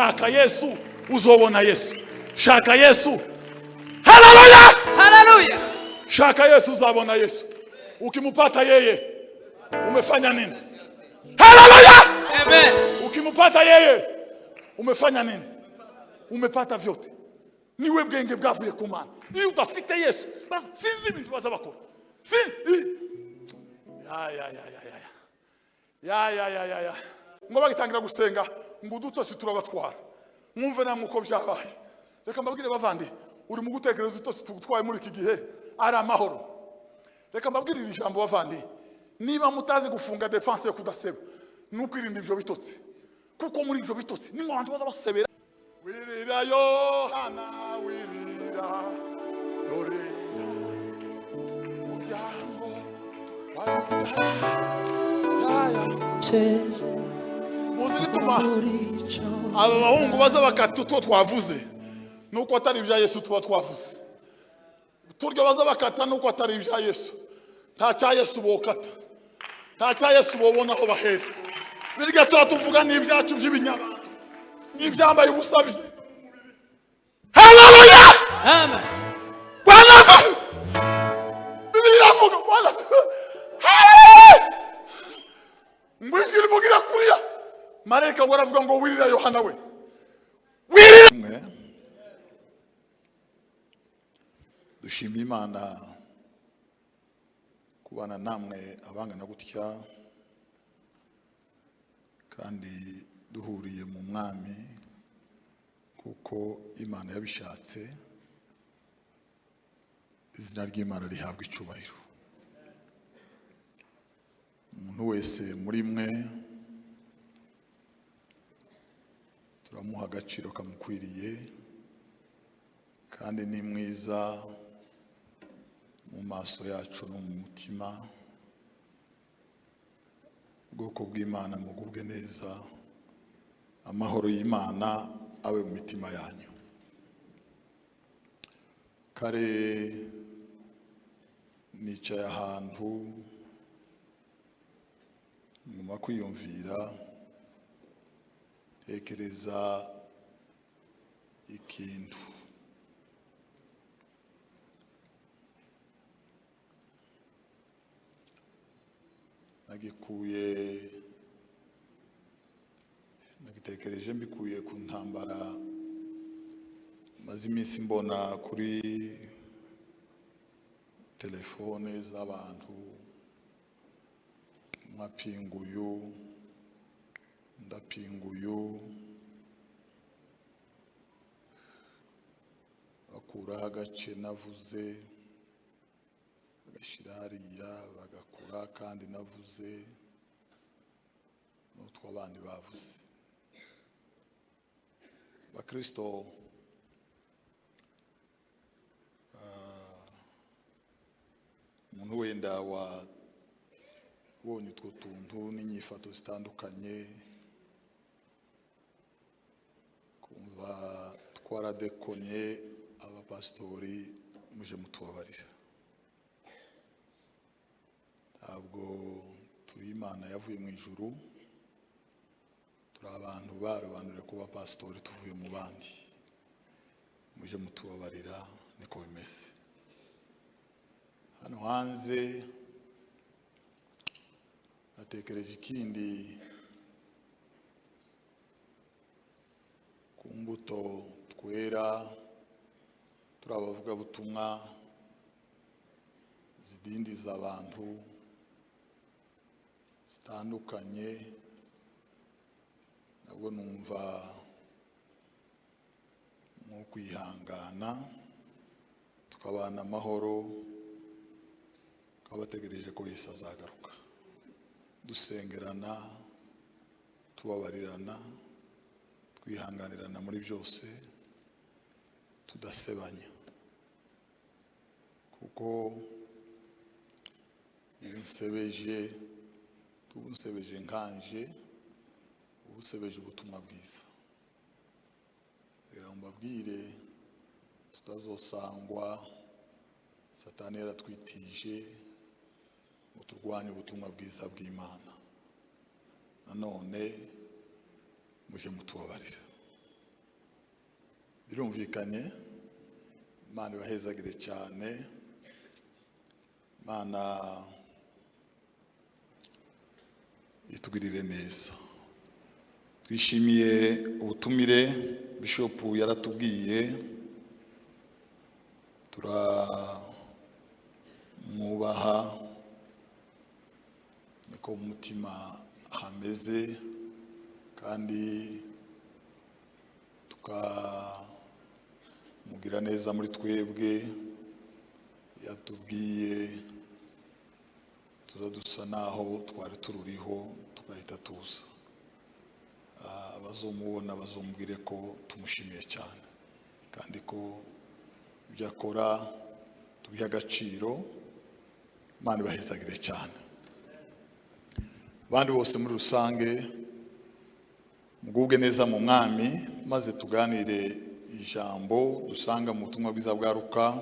Shaka Yesu, uzobona Yesu. Shaka Yesu. Haleluya! Haleluya. Shaka Yesu, uzabona Yesu. Ukimpata yeye, umefanya nini? Haleluya! Amen. Ukimpata yeye, umefanya nini? Umepata vyote. Niwe bwenge bwavuye ku Mana. Iyo udafite Yesu, basi sinzi ibintu baza bakora. Si ya ya ya ya ya ya ya ya ya ya ngo bagitangira gusenga ngo udutotsi turabatwara. Mwumve namwe uko byabaye. Reka mbabwire bavandi, uri mu gutekereza udutotsi tugutwaye muri iki gihe ari amahoro. Reka mbabwire iri jambo bavandi, niba mutazi gufunga defense yo kudaseba, ni ukwirinda ibyo bitotsi, kuko muri ibyo bitotsi nimwe abantu baza basebera. Wirira Yohana, wirira, dore umuryango wa Yuda. Ya, ya. Muzi gituma aba bahungu baza bakata utwo twavuze, nuko atari ibya Yesu tuba twavuze. Turyo baza bakata nuko atari ibya Yesu. Nta cya Yesu bokata, nta cya Yesu bobona aho bahera. Birya tuba tuvuga ni ibyacu by'ibinyabantu, n'ibyambaye ubusa. Haleluya! Amen. Bwana, Bibiliya iravuga, Bwana, haleluya, ngo ijwi rivugira kuriya marayika ngo aravuga ngo wirira Yohana we, wirira. Mwe dushimye Imana kubana namwe abangana gutya, kandi duhuriye mu Mwami kuko Imana yabishatse. Izina ry'Imana rihabwa icyubahiro. Umuntu wese muri mwe turamuha agaciro kamukwiriye, kandi ni mwiza mu maso yacu no mu mutima. Ubwoko bw'Imana mugubwe neza, amahoro y'Imana abe mu mitima yanyu. Kare nicaye ahantu nguma kwiyumvira, tekereza ikintu. Nagikuye, nagitekereje mbikuye ku ntambara maze iminsi mbona kuri telefone z'abantu, mwapinguyu ndapinguyu, bakuraho agace navuze bagashyira hariya, bagakura kandi navuze n'utwo abandi bavuze. Bakristo, umuntu wenda wabonye utwo tuntu n'inyifato zitandukanye, kumva twaradekonye abapasitori, muje mutubabarira. Ntabwo turi Imana yavuye mu ijuru, turi abantu barobanuriwe kuba pasitori tuvuye mu bandi. Muje mutubabarira, niko bimeze. Hano hanze natekereje ikindi ku mbuto twera turi abavugabutumwa zidindiza abantu zitandukanye. Nabwo numva nko kwihangana tukabana amahoro, twabategereje ko Yesu azagaruka, dusengerana, tubabarirana, twihanganirana muri byose, tudasebanya. Kuko iyo nsebeje, tubusebeje nkanje, ubusebeje ubutumwa bwiza. Reka mbabwire, tutazosangwa Satani yaratwitije ngo turwanye ubutumwa bwiza bw'Imana. Nanone muje mutubabarira. Birumvikanye, Imana ibahezagire cyane. Imana itugirire neza. Twishimiye ubutumire Bishop yaratubwiye, turamwubaha, niko mu mutima hameze, kandi tukamugira neza muri twebwe. Yatubwiye tuza dusa naho twari tururiho, tugahita tuza. Abazomubona bazomubwire ko tumushimiye cyane, kandi ko ibyo akora tubiha agaciro. Imana ibahezagire cyane. Abandi bose muri rusange mugubwe neza mu Mwami, maze tuganire ijambo dusanga mu butumwa bwiza bwa Luka,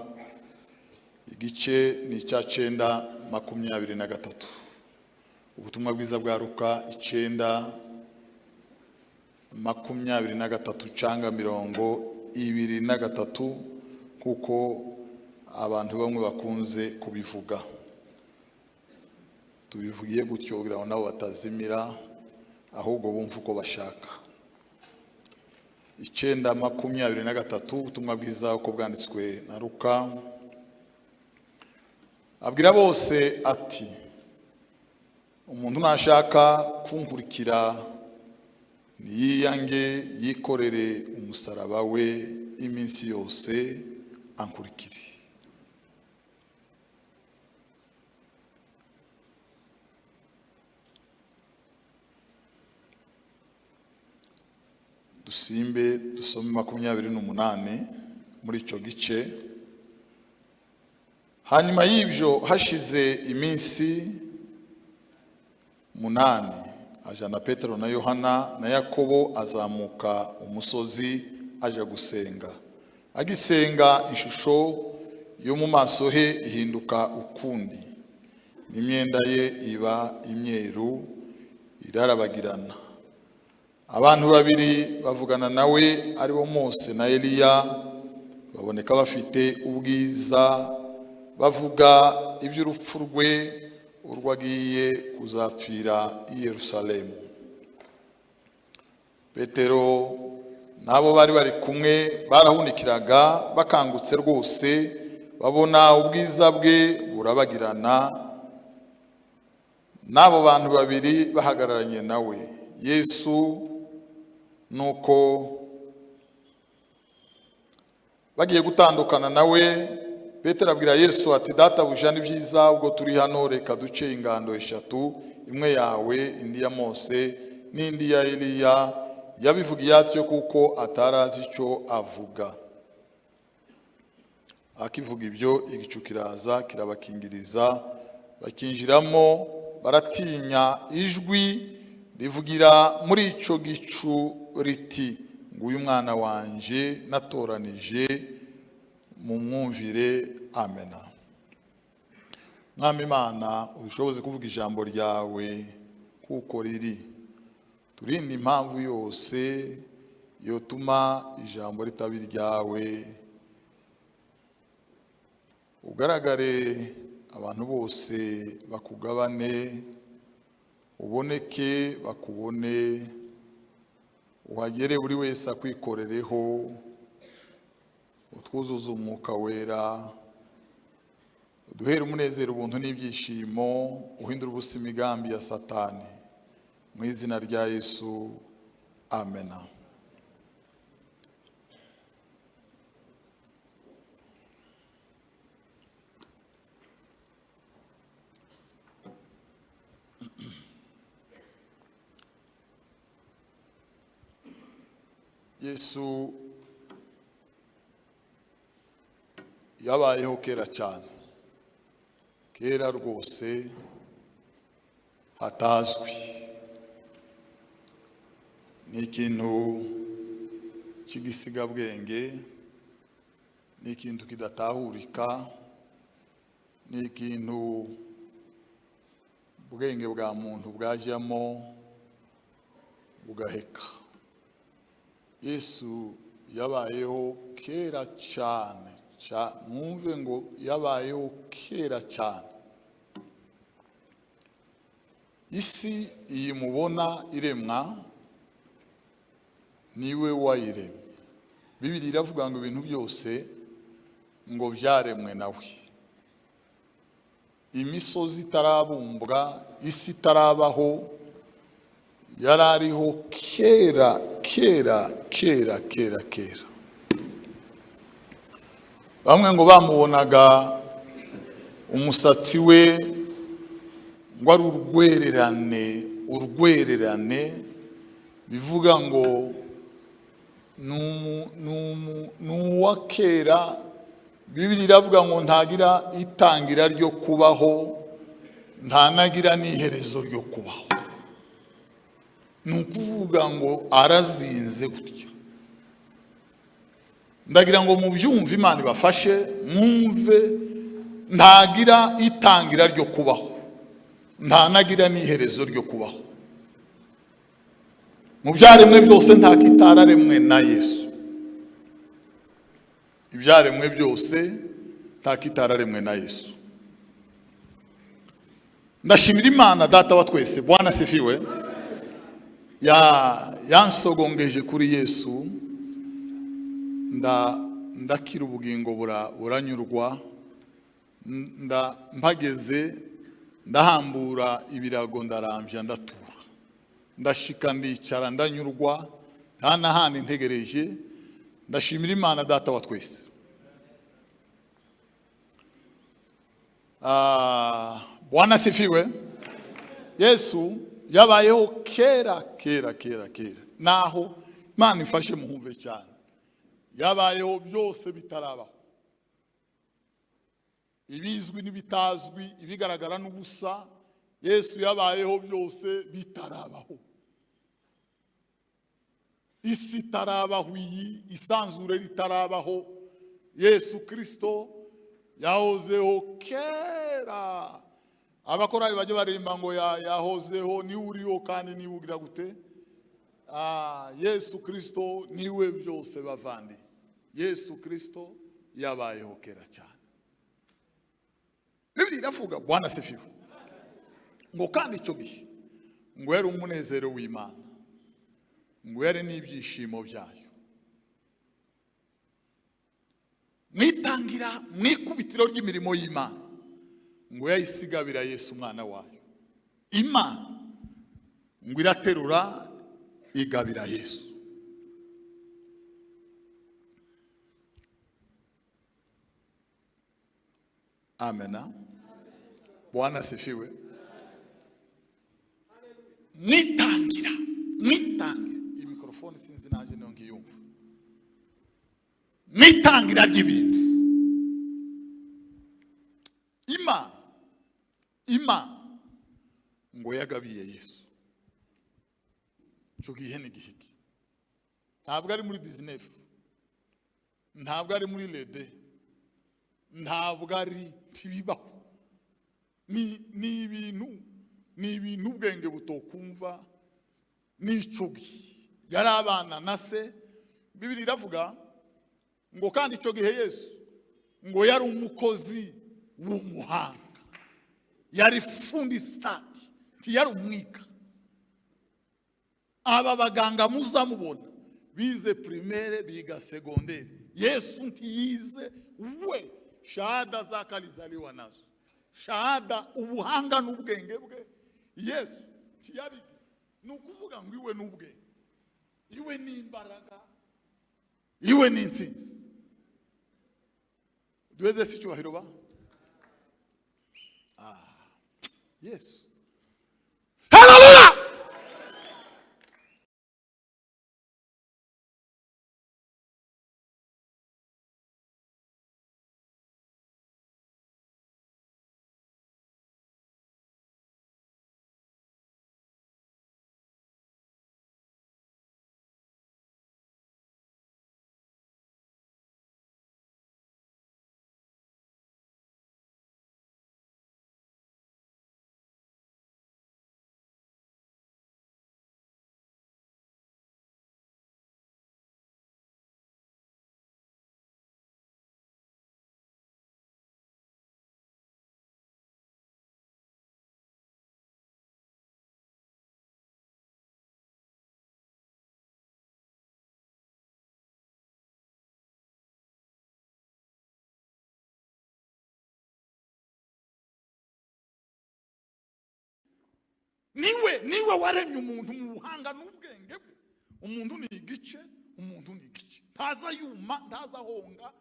igice ni icya 9:23. Ubutumwa bwiza bwa Luka 9:23 cyangwa 23, kuko abantu bamwe bakunze kubivuga. Tubivugiye gutyo kugira ngo nabo batazimira, ahubwo bumva uko bashaka. 9:23, ubutumwa bwiza uko bwanditswe na Luka. Abwira bose ati: umuntu nashaka kunkurikira niyiyange, yikorere umusaraba we iminsi yose, ankurikire. Dusimbe dusome 28 muri icyo gice. Hanyuma y'ibyo hashize iminsi 8, ajana Petero na Yohana na Yakobo, azamuka umusozi aja gusenga. Agisenga, ishusho yo mu maso he ihinduka ukundi, n'imyenda ye iba imyeru irarabagirana. Abantu babiri bavugana nawe, aribo Mose na Eliya, baboneka bafite ubwiza, bavuga iby'urupfu rwe urwo agiye kuzapfira i Yerusalemu. Petero n'abo bari bari kumwe barahunikiraga bakangutse rwose, babona ubwiza bwe burabagirana, n'abo bantu babiri bahagararanye nawe. Yesu nuko bagiye gutandukana nawe, Petero abwira Yesu ati: databuja, ni byiza ubwo turi hano, reka duce ingando 3, imwe yawe, indi ya Mose n'indi ya Eliya. Yabivugiye atyo kuko atarazi icyo avuga. Akivuga ibyo, igicu kiraza kirabakingiriza, bakinjiramo baratinya. Ijwi rivugira muri icyo gicu riti: nguyu mwana wanje natoranije, mumwumvire. Amena. Mwami Imana, udushoboze kuvuga ijambo ryawe kuko riri, turinde impamvu yose yotuma ijambo ritaba iryawe. Ugaragare abantu bose bakugabane, uboneke bakubone, uhagere buri wese akwikorereho, utwuzuze umwuka wera, uduhere umunezero, ubuntu n'ibyishimo, uhindure ubusa imigambi ya Satani. Mu izina rya Yesu, amena. Yesu yabayeho kera cyane, kera rwose hatazwi. Ni ikintu cy'igisigabwenge, ni ikintu kidatahurika, ni ikintu ubwenge bwa muntu bwajyamo bugaheka. Yesu Yabayeho kera cyane, mwumve ngo yabayeho kera cyane. Isi iyi mubona iremwa niwe wayiremye. Bibiliya iravuga ngo ibintu byose ngo byaremwe nawe. Imisozi itarabumbwa, isi itarabaho, yarariho kera kera kera kera kera. Bamwe ngo bamubonaga umusatsi we ngo ari urwererane, urwererane bivuga ngo nuwa kera. Bibiliya iravuga ngo ntagira itangira ryo kubaho, ntanagira n'iherezo ryo kubaho. Ni ukuvuga ngo arazinze gutya. Ndagira ngo mubyumve, Imana ibafashe mwumve. Ntagira itangira ryo kubaho, ntanagira n'iherezo ryo kubaho. Mu byaremwe byose nta kitararemwe na Yesu. Ibyaremwe byose nta kitararemwe na Yesu. Ndashimira Imana data wa twese, Bwana sifiwe, yansogongeje kuri Yesu, ndakira ubugingo buranyurwa, mpageze ndahambura ibirago ndarambya ndatura, ndashika ndicara ndanyurwa, nta n'ahandi ntegereje. Ndashimira Imana data wa twese. Bwana sifiwe. Yesu yabayeho kera kera kera kera. Naho Imana ifashe muhumve cyane, yabayeho byose bitarabaho, ibizwi n'ibitazwi, ibigaragara n'ubusa. Yesu yabayeho byose bitarabaho, isi itarabaho, iyi isanzure ritarabaho. Yesu Kristo yahozeho kera. Abakorari bajye baririmba ngo yahozeho, niwe uriho kandi niwe ugira gute. Yesu Kristo niwe byose bavandi. Yesu Kristo yabayeho kera cyane. Bibiliya iravuga, Bwana sifiwe, ngo kandi icyo gihe ngo yari umunezero w'Imana, ngo yari n'ibyishimo byayo. Mwitangira mwikubitiro ry'imirimo y'Imana, ngo yayisigabira Yesu umwana wayo. Imana ngo iraterura igabira Yesu. Amena. Bwana sifiwe. Mwitangira, mwitangira. Iyi mikrofone sinzi naje niyo ngiyumva. Mwitangira ry'ibintu. Imana ngo yagabiye Yesu. Icyo gihe ni gihiki. Ntabwo ari muri 19, ntabwo ari muri lede, ntabwo ari tibibaho. Ni ibintu ubwenge butokumva. N'icyo gihe yari abana na se. Bibiliya iravuga ngo kandi icyo gihe Yesu ngo yari umukozi w'umuhanga, yari fundi stati, ntiyari umwika. Aba baganga muzamubona bize primaire, biga secondaire. Yesu ntiyize we, shahada zakalizaliwa nazo, shahada ubuhanga n'ubwenge bwe Yesu ntiyabigize. Ni ukuvuga ngo iwe n'ubwenge, iwe n'imbaraga, iwe n'intsinzi. Duheze si icyubahiro ba Yesu. Niwe waremye umuntu mu buhanga n'ubwenge bwe. Umuntu ni igice, umuntu ni igice. Ntaza yuma, ntaza honga,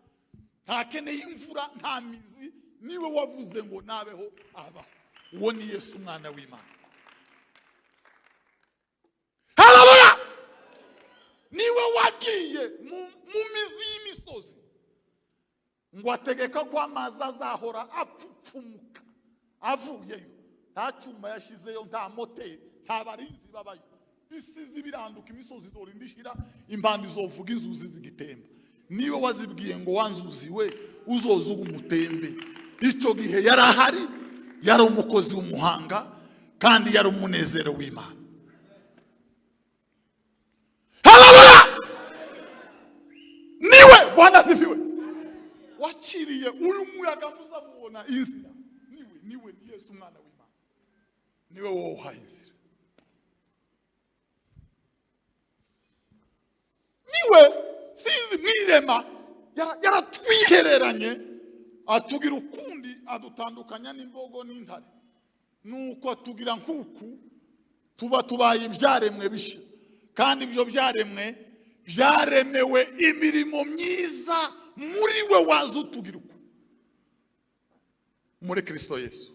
ntakeneye imvura, nta mizi. Niwe wavuze ngo nabeho abaho. Uwo ni Yesu umwana w'Imana. Haleluya! Niwe wagiye mu mizi y'imisozi ngo ategeka ko amazi azahora apfupfumuka avuyeyo. Nta cyuma yashizeyo, nta moteri, nta barinzi babayo. Isi zibiranduka, imisozi izorinda ishira, impanda izovuga, inzuzi zigitemba. Niwe wazibwiye ngo wanzuzi we uzozuga umutembe. Icyo gihe yari ahari, yari umukozi w'umuhanga kandi yari umunezero w'Imana. Haleluya! Niwe Bwana asifiwe. Wakiriye uyu muyaga muzamubona inzira. Niwe ni Yesu umwana w'Imana. Niwe wowe uhaye inzira. Niwe sinzi mwirema yaratwihereranye atugira ukundi, adutandukanya n'imbogo n'intare. Nuko atugira nkuku tuba tubaye ibyaremwe bishya, kandi ibyo byaremwe byaremewe imirimo myiza muri we waza utugira uku muri Kristo Yesu.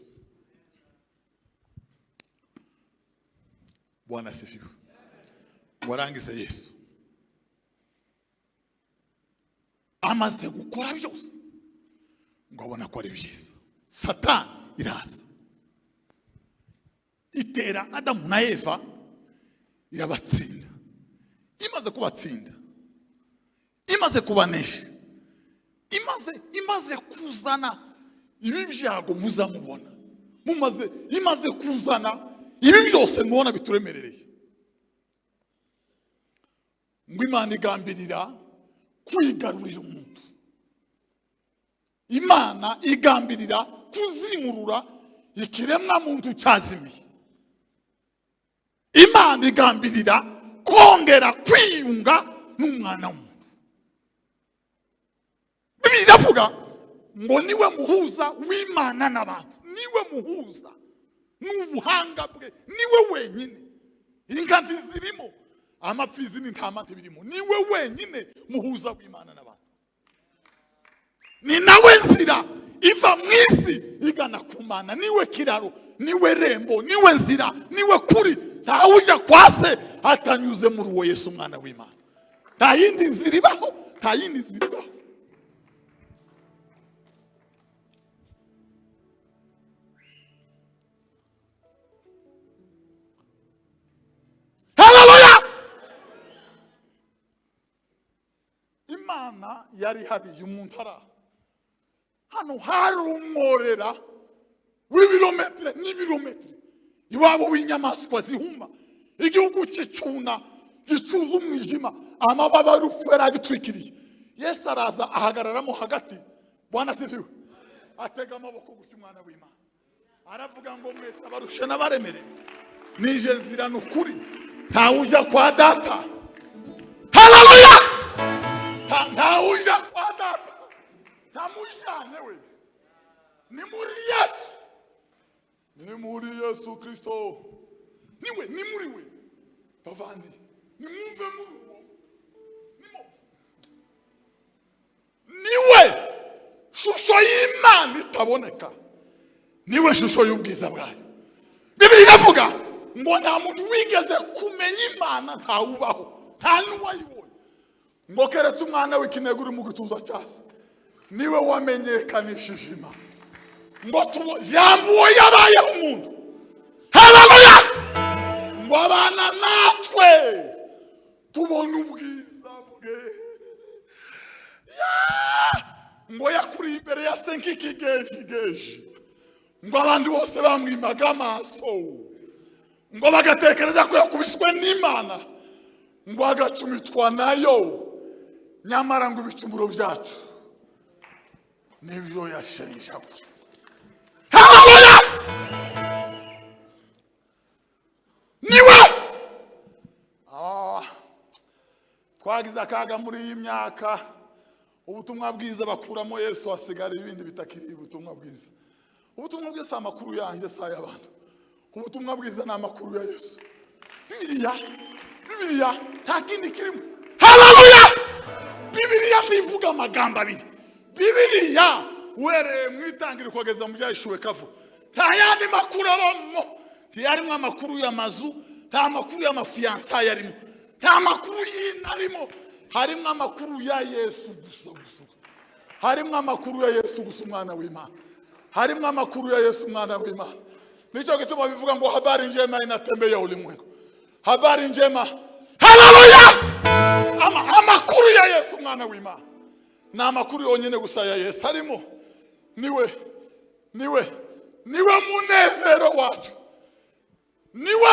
Bwana asifiwe. Warangize Yesu amaze gukora byose ngo abona ko ari byiza. Satani iraza itera Adamu na Eva, irabatsinda. Imaze kubatsinda, imaze kubanesha, imaze kuzana ibi byago muzamubona, imaze kuzana ibi byose mubona bituremerereye, ngo Imana igambirira kwigarurira umuntu. Imana igambirira kuzimurura ikiremwa muntu cyazimiye. Imana igambirira kongera kwiyunga n'umwana w'umuntu. Bibiliya iravuga ngo niwe muhuza w'Imana n'abantu, niwe muhuza n'ubuhanga bwe, niwe wenyine. Inka zirimo, amapfizi n'intama ntibirimo, niwe wenyine muhuza w'Imana n'abantu. Ni nawe nzira iva mu isi igana ku Mana, niwe kiraro, niwe rembo, niwe nzira, niwe kuri. Ntawe ujya kwa se atanyuze muri uwo Yesu umwana w'Imana. Nta yindi nzira ibaho, nta yindi nzira ibaho. Haleluya! Imana yari hariye umuntu ara hano hari umworera w'ibirometero n'ibirometero iwabo w'inyamaswa zihuma, igihugu cy'icuna gicuza umwijima, amababa y'urupfu yaragitwikiriye. Yesu araza ahagararamo hagati. Bwana asifiwe. Atega amaboko gutya umwana w'Imana, aravuga ngo mwese abarushe n'abaremerewe, nije nzira n'ukuri, ntawe ujya kwa data. Haleluya! Ntawe ujya kwa data ntamujyanye we, ni muri Yesu, ni muri Yesu Kristo, niwe, ni muri we. Bavandi, nimwumve muri uwo, niwe shusho y'Imana itaboneka, niwe shusho y'ubwiza bwayo. Bibiliya iravuga ngo nta muntu wigeze kumenya Imana, ntawubaho, nta n'uwayibonye, ngo keretse umwana w'ikinege uri mu gituza cya se, niwe wamenyekanishije Imana. Ngo jambo yabayeho umuntu. Haleluya! Ngo abana natwe tubona ubwiza bwe. Ngo yakuriye imbere ya se nk'ikigejigeji, ngo abandi bose bamwimaga amaso, ngo bagatekereza ko yakubiswe n'Imana, ngo agacumitwa nayo, nyamara ngo ibicumuro byacu nibyo yashenjaguye. Haleluya! Niwe twagize akaga muri iyi myaka, ubutumwa bwiza bakuramo Yesu, hasigara ibindi bitakiri ubutumwa bwiza. Ubutumwa bwiza si amakuru yanjye, si ay'abantu. Ubutumwa bwiza ni amakuru ya Yesu. Bibiliya nta kindi kirimo. Haleluya! Bibiliya ntivuga amagambo abiri. Bibiliya uhereye mu itangiriro ukageza mu Byahishuwe kavu, nta yandi makuru abamo. Ntiyarimo amakuru y'amazu, nta makuru y'amafiyansaye arimo, nta makuru y'inarimo. Harimo amakuru ya Yesu gusa gusa. Harimo amakuru ya Yesu gusa, umwana w'Imana. Harimo amakuru ya Yesu, umwana w'Imana. Nicyo gituma bivuga ngo habari njema inatembea ulimwengu, habari njema. Haleluya! Amakuru ya Yesu umwana w'Imana ni amakuru yonyine gusa ya Yesu arimo. Niwe munezero wacu, niwe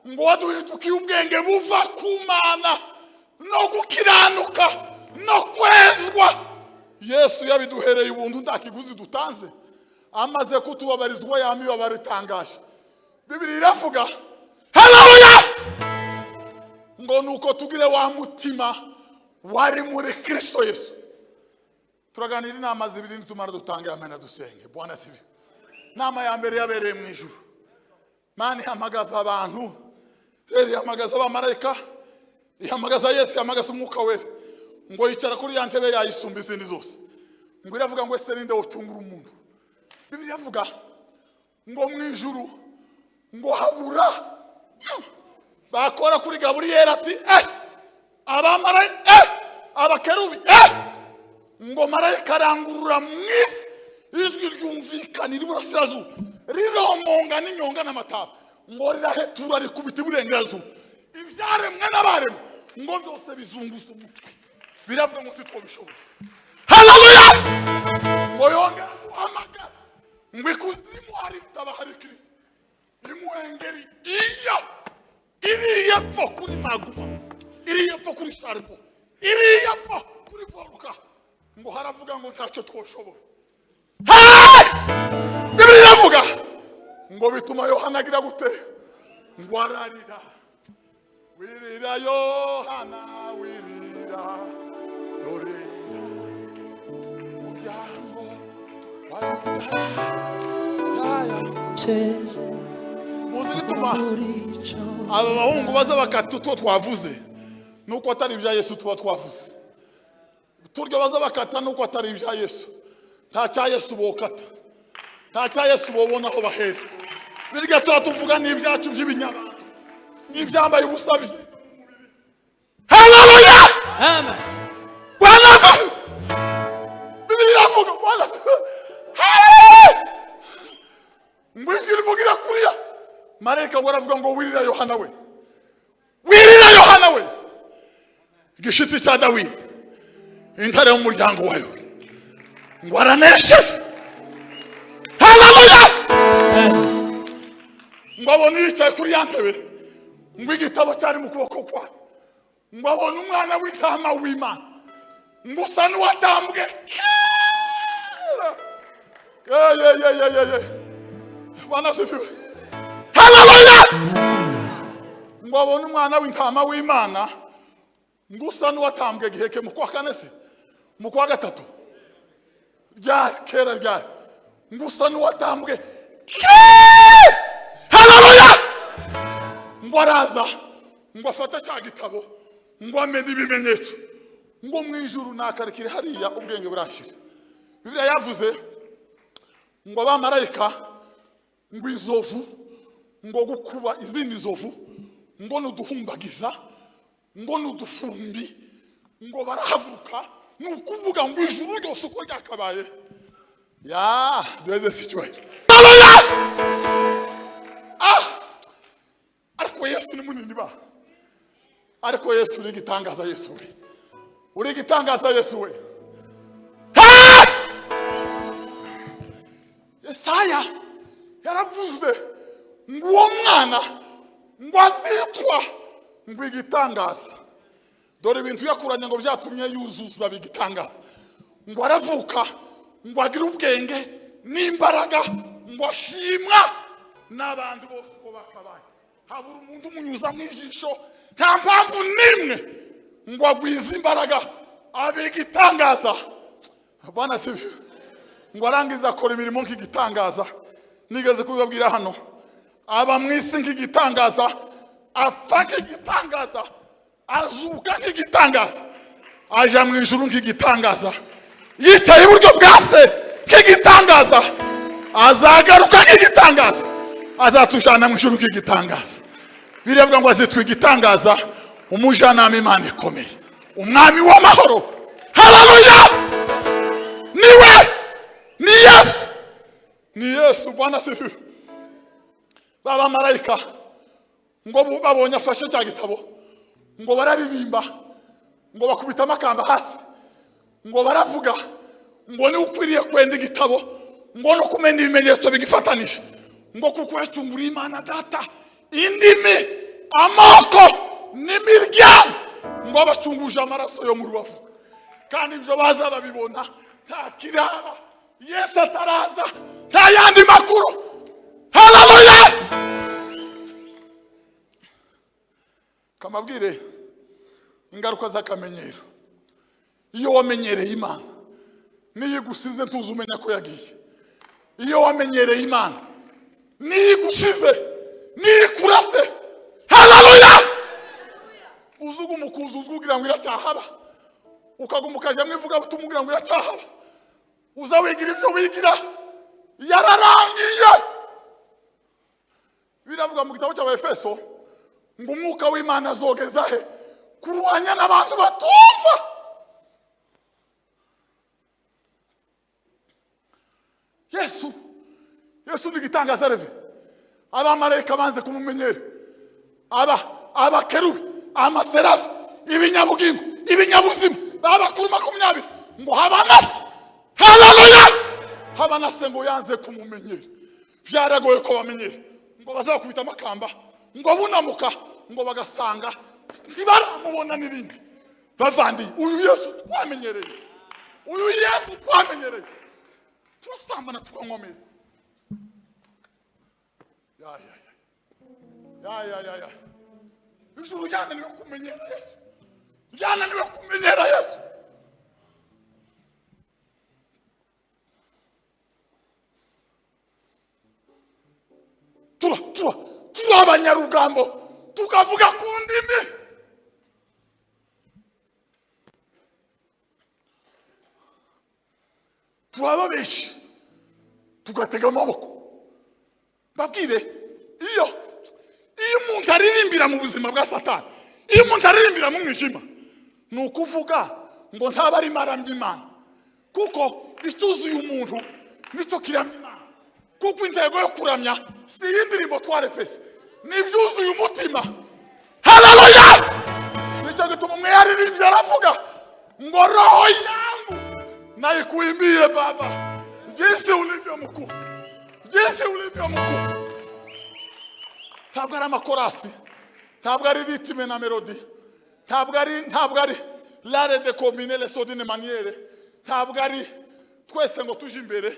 ngo waduhindukiye ubwenge buva ku Mana no gukiranuka no kwezwa. Yesu yabiduhereye ubuntu, nta kiguzi dutanze, amaze kutubabarizwa ya mibabaro itangaje. Bibiri iravuga, haleluya, ngo nuko tugire wa mutima wari muri Kristo Yesu. Turaganira inama zibiri, nitumara dutange amena dusenge. Bwana sibi. Inama ya mbere yabereye mu ijuru. Mana ihamagaza abantu, rero ihamagaza abamarayika, ihamagaza Yesu, ihamagaza Umwuka Wera, ngo yicara kuri ya ntebe yayisumba izindi zose. Ngo iravuga ngo ese ninde wocungura umuntu? Bibiliya iravuga ngo mu ijuru ngo habura bakora kuri Gaburiyeli ati abamarayika, abakerubi, ngo marayika arangurura mu isi, ijwi ryumvikanira iburasirazuba, riromonga n'inyonga n'amataba, ngo rirahetura rikubita iburengerazuba. Ibyaremwe n'abaremwe ngo byose bizunguza umutwe, biravuga ngo ntitwabishobora. Haleluya! Ngo yongera guhamagara, ngo ikuzimu haritaba hari Kristo imuhengeri iyo iri yepfo kuri maguma, iri yepfo kuri sharbo, iri yepfo kuri voruka, ngo haravuga ngo ntacyo twoshobora. Bibiliya iravuga ngo bituma Yohana agira gute? Ngo ararira. Wirira Yohana, wirira, dore umuryango wa Yuda. Muzi gituma aba bahungu baza bakata utwo twavuze nuko atari ibya Yesu tuba twavuze. Turyo baza bakata nuko atari ibya Yesu. Nta cya Yesu bokata, nta cya Yesu bobona aho bahera. Birya tuba tuvuga n'ibyacu by'ibinyabantu, n'ibyambaye ubusa. Haleluya! Amen. Bwana, Bibiliya iravuga, Bwana, ngo ijwi rivugira kuriya marayika, ngo aravuga ngo wirira Yohana we, wirira Yohana we, igishitsi cya Dawidi, intare y'umuryango wa Yuda, ngo aranesheje. Haleluya! Ngo abone yicaye kuri ya ntebe, ngo igitabo cyari mu kuboko kwa, ngo abone umwana w'intama w'Imana, ngo usa n'uwatambwe kera. Ye ye ye ye ye! Bwana sifiwe. Haleluya! Ngo abone umwana w'intama w'Imana, ngo usa n'uwatambwe giheke mu kwa kane se mu kwa gatatu, ryari kera ryari, ngo usa n'uwatambwe kera. Haleluya! Ngo araza, ngo afate cya gitabo, ngo amenye ibimenyetso. Ngo mu ijuru nakarekere hariya ubwenge burashira. Bibiliya yavuze ngo abamarayika, ngo inzovu, ngo gukuba izindi nzovu, ngo nuduhumbagiza, ngo nudufumbi, ngo barahaguruka. Ni ukuvuga ngo ijuru ryose uko ryakabaye ya duheze si icyubahiro. Haleluya! Ariko Yesu ni munini ba, ariko Yesu uri igitangaza. Yesu we, uri igitangaza. Yesu we. Yesaya yaravuze ngo uwo mwana ngo azitwa ngo igitangaza. Dore ibintu yakuranye ngo byatumye yuzuza bigitangaza. Ngo aravuka, ngo agire ubwenge n'imbaraga, ngo ashimwa n'abandi bose uko bakabaye. Habura umuntu umunyuza mu ijisho, nta mpamvu n'imwe, ngo agwize imbaraga abe igitangaza. Bwana sibyo. Ngo arangiza akora imirimo nk'igitangaza. Nigeze kubibabwira hano. Aba mu isi nk'igitangaza, apfa nk'igitangaza, azuka nk'igitangaza, aja mu ijuru nk'igitangaza, yicaye iburyo bwa se nk'igitangaza, azagaruka nk'igitangaza, azatujana mu ijuru nk'igitangaza. Biravuga ngo azitwa igitangaza, umujyanama, Imana ikomeye, umwami w'amahoro. Haleluya! Niwe, ni Yesu, ni Yesu. Bwana asifiwe. Babamarayika ngo babonye afashe cya gitabo, ngo bararirimba, ngo bakubita amakamba hasi, ngo baravuga ngo niwe ukwiriye kwenda igitabo, ngo no kumenya ibimenyetso bigifatanije, ngo kuko yacunguriye Imana Data indimi, amoko n'imiryango, ngo abacunguje amaraso yo mu rubavu. Kandi ibyo baza babibona nta kiraba, Yesu ataraza, nta yandi makuru. Haleluya! Kamabwire ingaruka z'akamenyero. Iyo wamenyereye Imana, niyo igusize ntuzi umenya ko yagiye. Iyo wamenyereye Imana, niyo igusize, niyo ikuratse, haleluya, uzuguma ukuza uzugira ngo iracyahaba, ukaguma ukajya mu ivugabutumwa ugira ngo iracyahaba, uza wigira ibyo wigira, yararangiye. Biravuga mu gitabo cy'Abefeso ngo umwuka w'Imana azogeza he kurwanya n'abantu batumva. Yesu, Yesu ni igitangaza. Reve abamarayika banze kumumenyera, aba abakerubi, amaserafi, ibinyabugingo, ibinyabuzima, babakuru 20, ngo habanase. Haleluya! Habanase ngo yanze kumumenyera. Byaragoye ko bamenyera, ngo bazakubita amakamba, ngo bunamuka, ngo bagasanga ntibaramubona n'ibindi. Bavandi, uyu Yesu twamenyereye, uyu Yesu twamenyereye, turasambana tukanywa ameza. Ya ya ya ya ya ya! Ijuru ryananiwe kumenyera Yesu, ryananiwe kumenyera Yesu. Tura tura turi abanyarugambo, tukavuga ku ndimi. Turaba benshi, tugatega amaboko. Babwire, iyo umuntu aririmbira mu buzima bwa Satani, iyo umuntu aririmbira mu mwijima, ni ukuvuga ngo ntaba arimo aramya Imana, kuko icyuzuye umuntu nicyo kiramya Imana. Kuko intego yo kuramya si iy'indirimbo twarepese, ni ibyuzuye umutima. Haleluya! Nicyo gituma umwe yaririmbye aravuga ngo roho yangu naikuimbie Baba, jinsi ulivyo mkuu, jinsi ulivyo mkuu. Ntabwo ari amakorasi, ntabwo ari rythme na mélodie, ntabwo ari l'art de combiner les sons d'une manière, ntabwo ari twese ngo tuje imbere,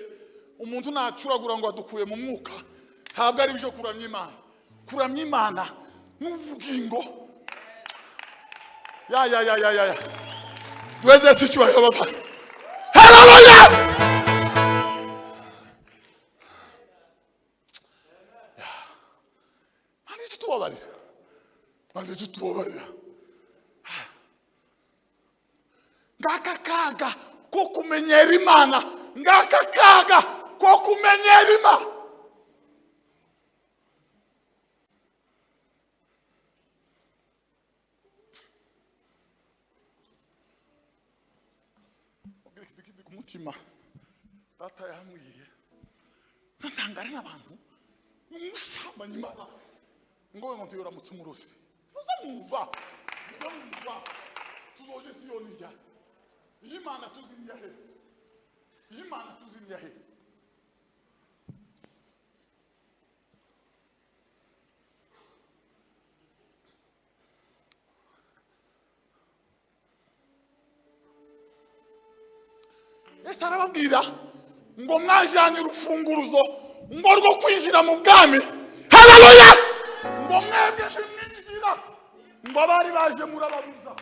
umuntu nacuragura ngo adukuye mu mwuka. Ntabwo ari ibyo kuramya Imana. Kuramya Imana n'ubugingo. Ya ya ya ya ya ya! Weze si icyubahiro, bava. Haleluya! Mani tutubabarira, mani tutubabarira. Ngaka kaga ko kumenyera Imana, ngaka kaga ko kumenyera Imana. Ku mutima Data yambwiye, ntangare n'abantu umusambanyi Imana ngo we ngo ntiyoramutse umurozi. Muze mwumva, muze mwumva, tuzoje Siyoni njya. Iyi Mana tuzi ni he? Iyi Mana tuzi ni he? Yesu arababwira ngo mwajyanye urufunguruzo ngo rwo kwinjira mu bwami. Haleluya! Ngo mwebwe ntimwinjira, ngo abari baje murababuza,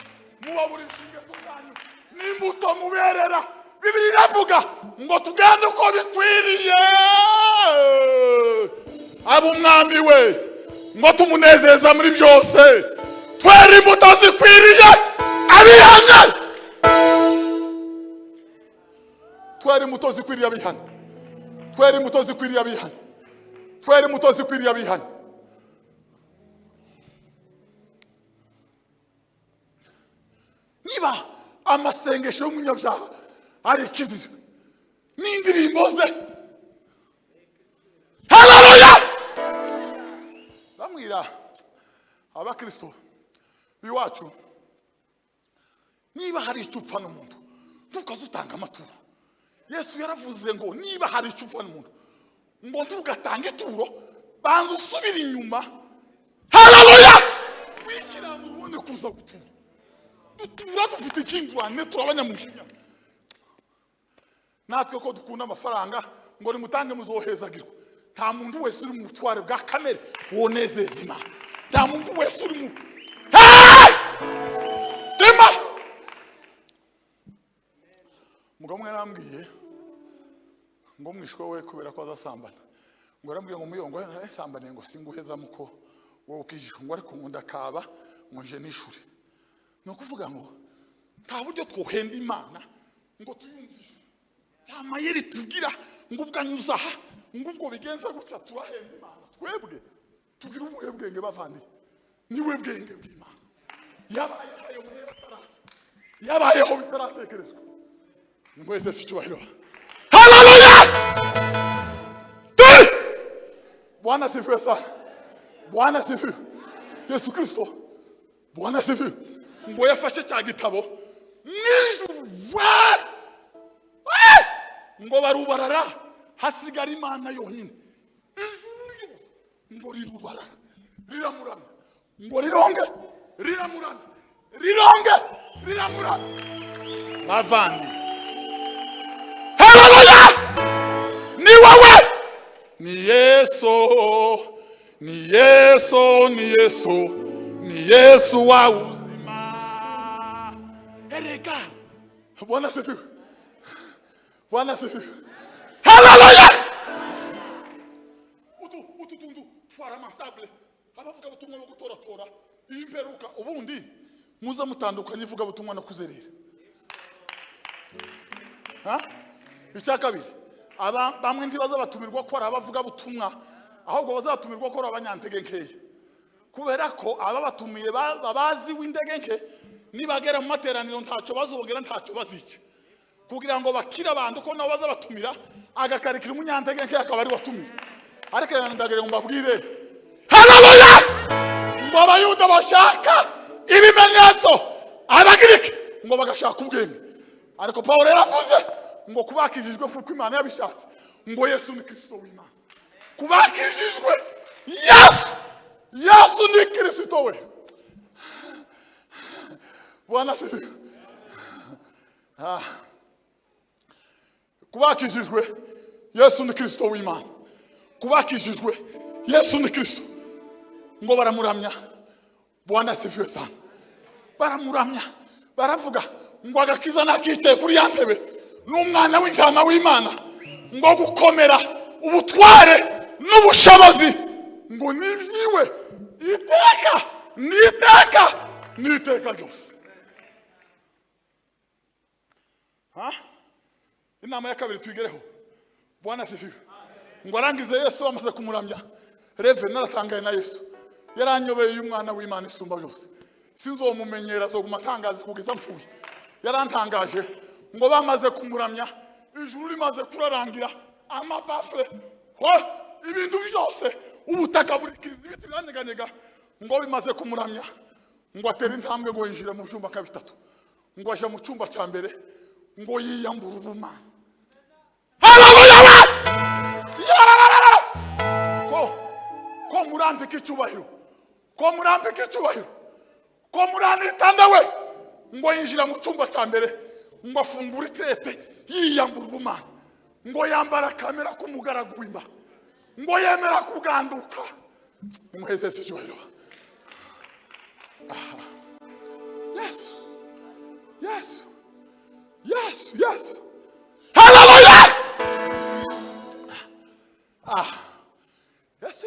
mubaburisha ingeso zanyu n'imbuto muberera. Bibiliya iravuga ngo tugende uko bikwiriye. Abo umwami we ngo tumunezeza muri byose, twere imbuto zikwiriye abihanye. Twere imbuto zikwiriye abihanye. Twere imbuto zikwiriye abihanye. Twere imbuto zikwiriye abihanye. Niba amasengesho y'umunyabyaha ari ikizira n'indirimbo ze, haleluya. Bamwira abakristo biwacu, niba hari icyo upfa n'umuntu ntukazutanga amaturo. Yesu yaravuze ngo niba hari icyo upfa n'umuntu ngo ntugatange ituro, banza usubire inyuma, haleluya, wikiranura ubone kuza gutura. Dutura dufite ikingurane, turabanyamujinya. Natwe ko dukunda amafaranga ngo nimutange muzohezagirwa. Nta muntu wese uri mu butware bwa kamere wonezeza Imana. Nta muntu wese uri mu tema. Umugabo umwe yarambwiye ngo mwishwe we kubera ko azasambana, ngo yarambwiye ngo muyongo narasambaniye ngo singuheza muko wowe ukijijwe, ngo ariko nkunda kaba ngo nje nishure. Ni ukuvuga ngo nta buryo twohenda Imana ngo tuyumvise, nta mayeri tugira ngo ubwanyuza aha ngo ubwo bigenza gutya turahenda Imana. Twebwe tugira ubuhe bwenge bavandi? Niwe bwenge bw'Imana. Yabayeho ayo mayeri ataraza, yabayeho bitaratekerezwa. Nimwese icyubahiro. Haleluya! Bwana sifiwe sana. Bwana sifiwe. Yesu Kristo. Bwana sifiwe. Ngo yafashe cya gitabo mw'ijuru ngo barubarara, hasigara Imana yonyine. Ijuru ngo rirubarara, riramurana, ngo rironge, riramurana, rironge, riramurana. Bavandi, haleluya! Ni wowe, ni Yesu, ni Yesu, ni Yesu, ni Yesu wa uzima. Erega Bwana sifiwe. Bwana sifiwe. Haleluya! Utu tundu twara amasable abavuga butumwa bwo gutoratora imperuka. Ubundi muza mutandukanye ivuga butumwa no kuzerera. Ha? Icya kabiri, aba bamwe ntibaza batumirwa ko ari abavuga butumwa, ahubwo bazatumirwa ko ari abanyantege nkeya. Kubera ko aba batumiye babazi w'indege nke, nibagera mu materaniro ntacyo bazongera, ntacyo bazica, kugira ngo bakire abantu ko nabo bazabatumira, agakarikira umunyantege nke akaba ari watumira. Ariko ndagira ngo mbabwire, haleluya, ngo abayuda bashaka ibimenyetso, abagiriki ngo bagashaka ubwenge. Ariko Pawulo yaravuze ngo kubakijijwe kuko Imana yabishatse, ngo Yesu ni Kristo w'Imana. Kubakijijwe Yesu, Yesu ni Kristo we. Bwana sifiwe. Kubakijijwe Yesu ni Kristo w'Imana. Kubakijijwe Yesu ni Kristo. Ngo baramuramya. Bwana sifiwe sana. Baramuramya, baravuga ngo agakiza nakicaye kuri ya ntebe n'umwana w'intama w'Imana, ngo gukomera ubutware n'ubushobozi ngo nibyiwe iteka n'iteka n'iteka ryose. Ha? Inama ya kabiri tuyigereho. Bwana sifiwe. Ngo arangize Yesu bamaze kumuramya, Reve naratangaye na Yesu yaranyobeye y'umwana w'Imana isumba byose, sinzomumenyera azoguma atangaze kugeza mpfuye. Yarantangaje ngo bamaze kumuramya, ijuru rimaze kurarangira, amabafle ibintu byose, ubutaka burikiriza, ibiti biranyeganyega, ngo bimaze kumuramya, ngo atere intambwe ngo yinjire mu byumba nka bitatu, ngo aje mu cyumba cya mbere, ngo yiyambura ubumana. Haleluya! Ko murambika icyubahiro, ko murambika icyubahiro, ko muranitanda we. Ngo yinjira mu cyumba cya mbere, ngo afungure itrete, yiyambura ubumana, ngo yambara kamera k'umugaragu w'Imana, ngo yemera kuganduka. Nimuheze icyubahiro. Yesu, Yesu, Yesu, Yesu. Haleluya! Yesu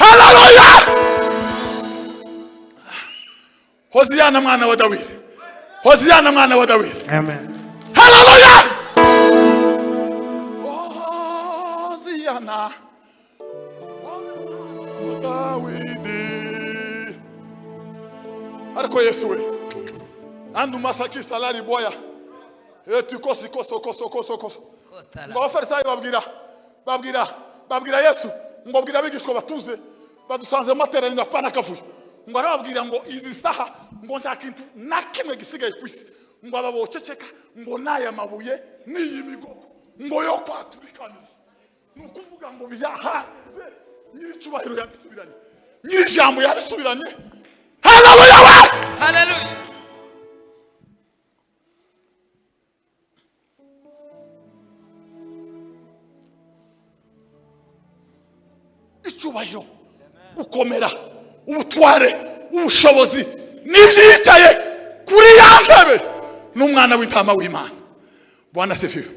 Haleluya! Hoziyana mwana wa Dawidi, Hoziyana mwana wa Dawidi. Amen. Haleluya! Hoziyana wa Dawidi. Ariko Yesu we andu masaki salari boya etu kosi koso koso koso koso. Ngo abafarisayo babwira Yesu ngo bwira abigishwa batuze badusanze mu materaniro apana akavuyo. Ngo arababwira ngo izi saha ngo nta kintu na kimwe gisigaye ku isi, ngo aba boceceka, ngo n'aya mabuye n'iyi migogo ngo yo kwaturikamiza. Ni ukuvuga ngo byahanze, nyir'icyubahiro yabisubiranye, nyir'ijambo yabisubiranye. Haleluya we! Haleluya. Icyubahiro, gukomera, ubutware, ubushobozi n'ibyicaye kuri ya ntebe n'umwana w'intama w'Imana. Bwana asifiwe.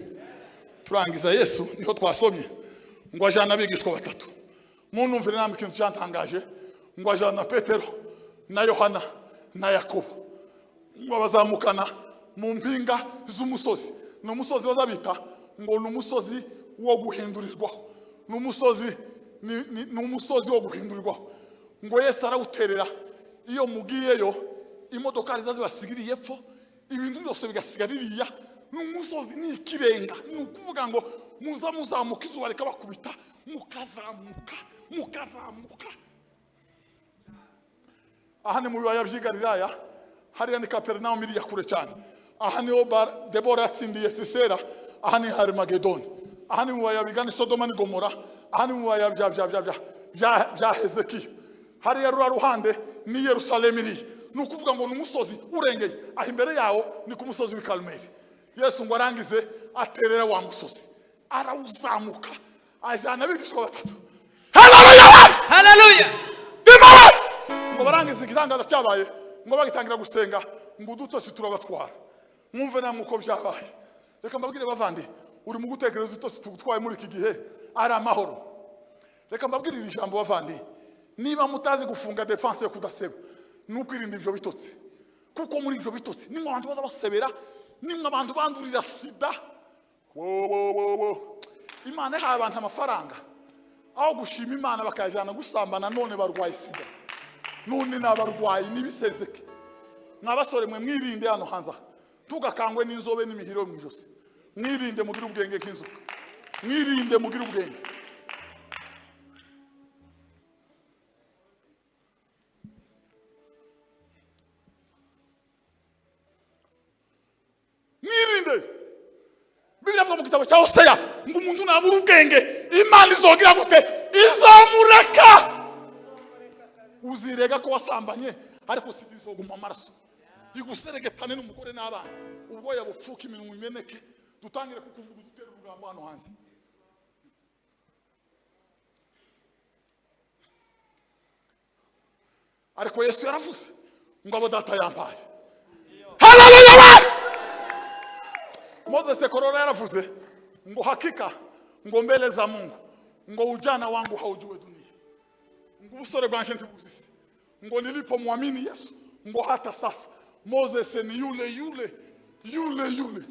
Turangiza Yesu niho twasomye ngo ajana abigishwa batatu. Munumvire namwe ikintu cyantangaje, ngo ajana Petero na Yohana na Yakobo, ngo bazamukana mu mpinga z'umusozi. Ni umusozi bazabita ngo ni umusozi wo guhindurirwaho, ni umusozi ni umusozi wo guhindurirwaho. Ngo Yesu arawuterera. Iyo mugiyeyo imodoka zibasigiriye epfo, ibintu byose bigasigara iriya. Ni umusozi, ni ikirenga. Ni ukuvuga ngo muza muzamuka izuba rikabakubita, mukazamuka mukazamuka. Aha ni mu bibaya by'i Galilaya, hariya ni Kaperinawumu iriya kure cyane. Aha niho Debora yatsindiye Sisera, aha ni Harimagedoni. Aha ni mu bibaya bigana i Sodoma n'i Gomora, aha ni mu bibaya bya Hezekiya. Hariya rura ruhande ni Yerusalemu iriya. Ni ukuvuga ngo ni umusozi urengeye, aho imbere yawo ni ku musozi w'i Karumeli. Yesu ngo arangize aterera wa musozi, arawuzamuka, ajyana abigishwa batatu. Haleluya! Haleluya! Dimawe! Ngo barangize igitangaza cyabaye, ngo bagitangira gusenga, ngo udutosi turabatwara. Mwumve namwe uko byabaye. Reka mbabwire bavandi, uri mu gutekereza udutosi tugutwaye muri iki gihe ari amahoro. Reka mbabwire iri jambo bavandi, niba mutazi gufunga defense yo kudaseba, ni ukwirinda ibyo bitotsi. Kuko muri ibyo bitotsi nimwe abantu baza basebera, nimwe abantu bandurira sida. Wo wo wo wo. Imana ihaye abantu amafaranga, aho gushima Imana bakayajyana gusambana, none barwaye sida. None n'abarwayi n'ibisezeke. Mwabasore mwe mwirinde hano hanze, tugakangwe n'inzobe n'imihiro mu ijosi. Mwirinde mugire ubwenge nk'inzoka. Mwirinde mugire ubwenge. Mwirinde. Bibiliya ivuga mu gitabo cya Hoseya ngo umuntu nabura ubwenge Imana izogira gute? Izamureka. Uzirega ko wasambanye, ariko sida izoguma amaraso iguseregetane n'umugore n'abana, ubwoya bupfuka, iminwa imeneke, dutangire kukuvuga udutera urugambo hano hanze. Ariko Yesu yaravuze ngo abo data yampaye. Haleluya! Moses Korora yaravuze ngo hakika ngo mbele za Mungu ngo ujana wangu haujue dunia, ngo ubusore bwanje ntibuzisi, ngo nilipomwamini Yesu ngo hata sasa Moses ni yule yule yule yule.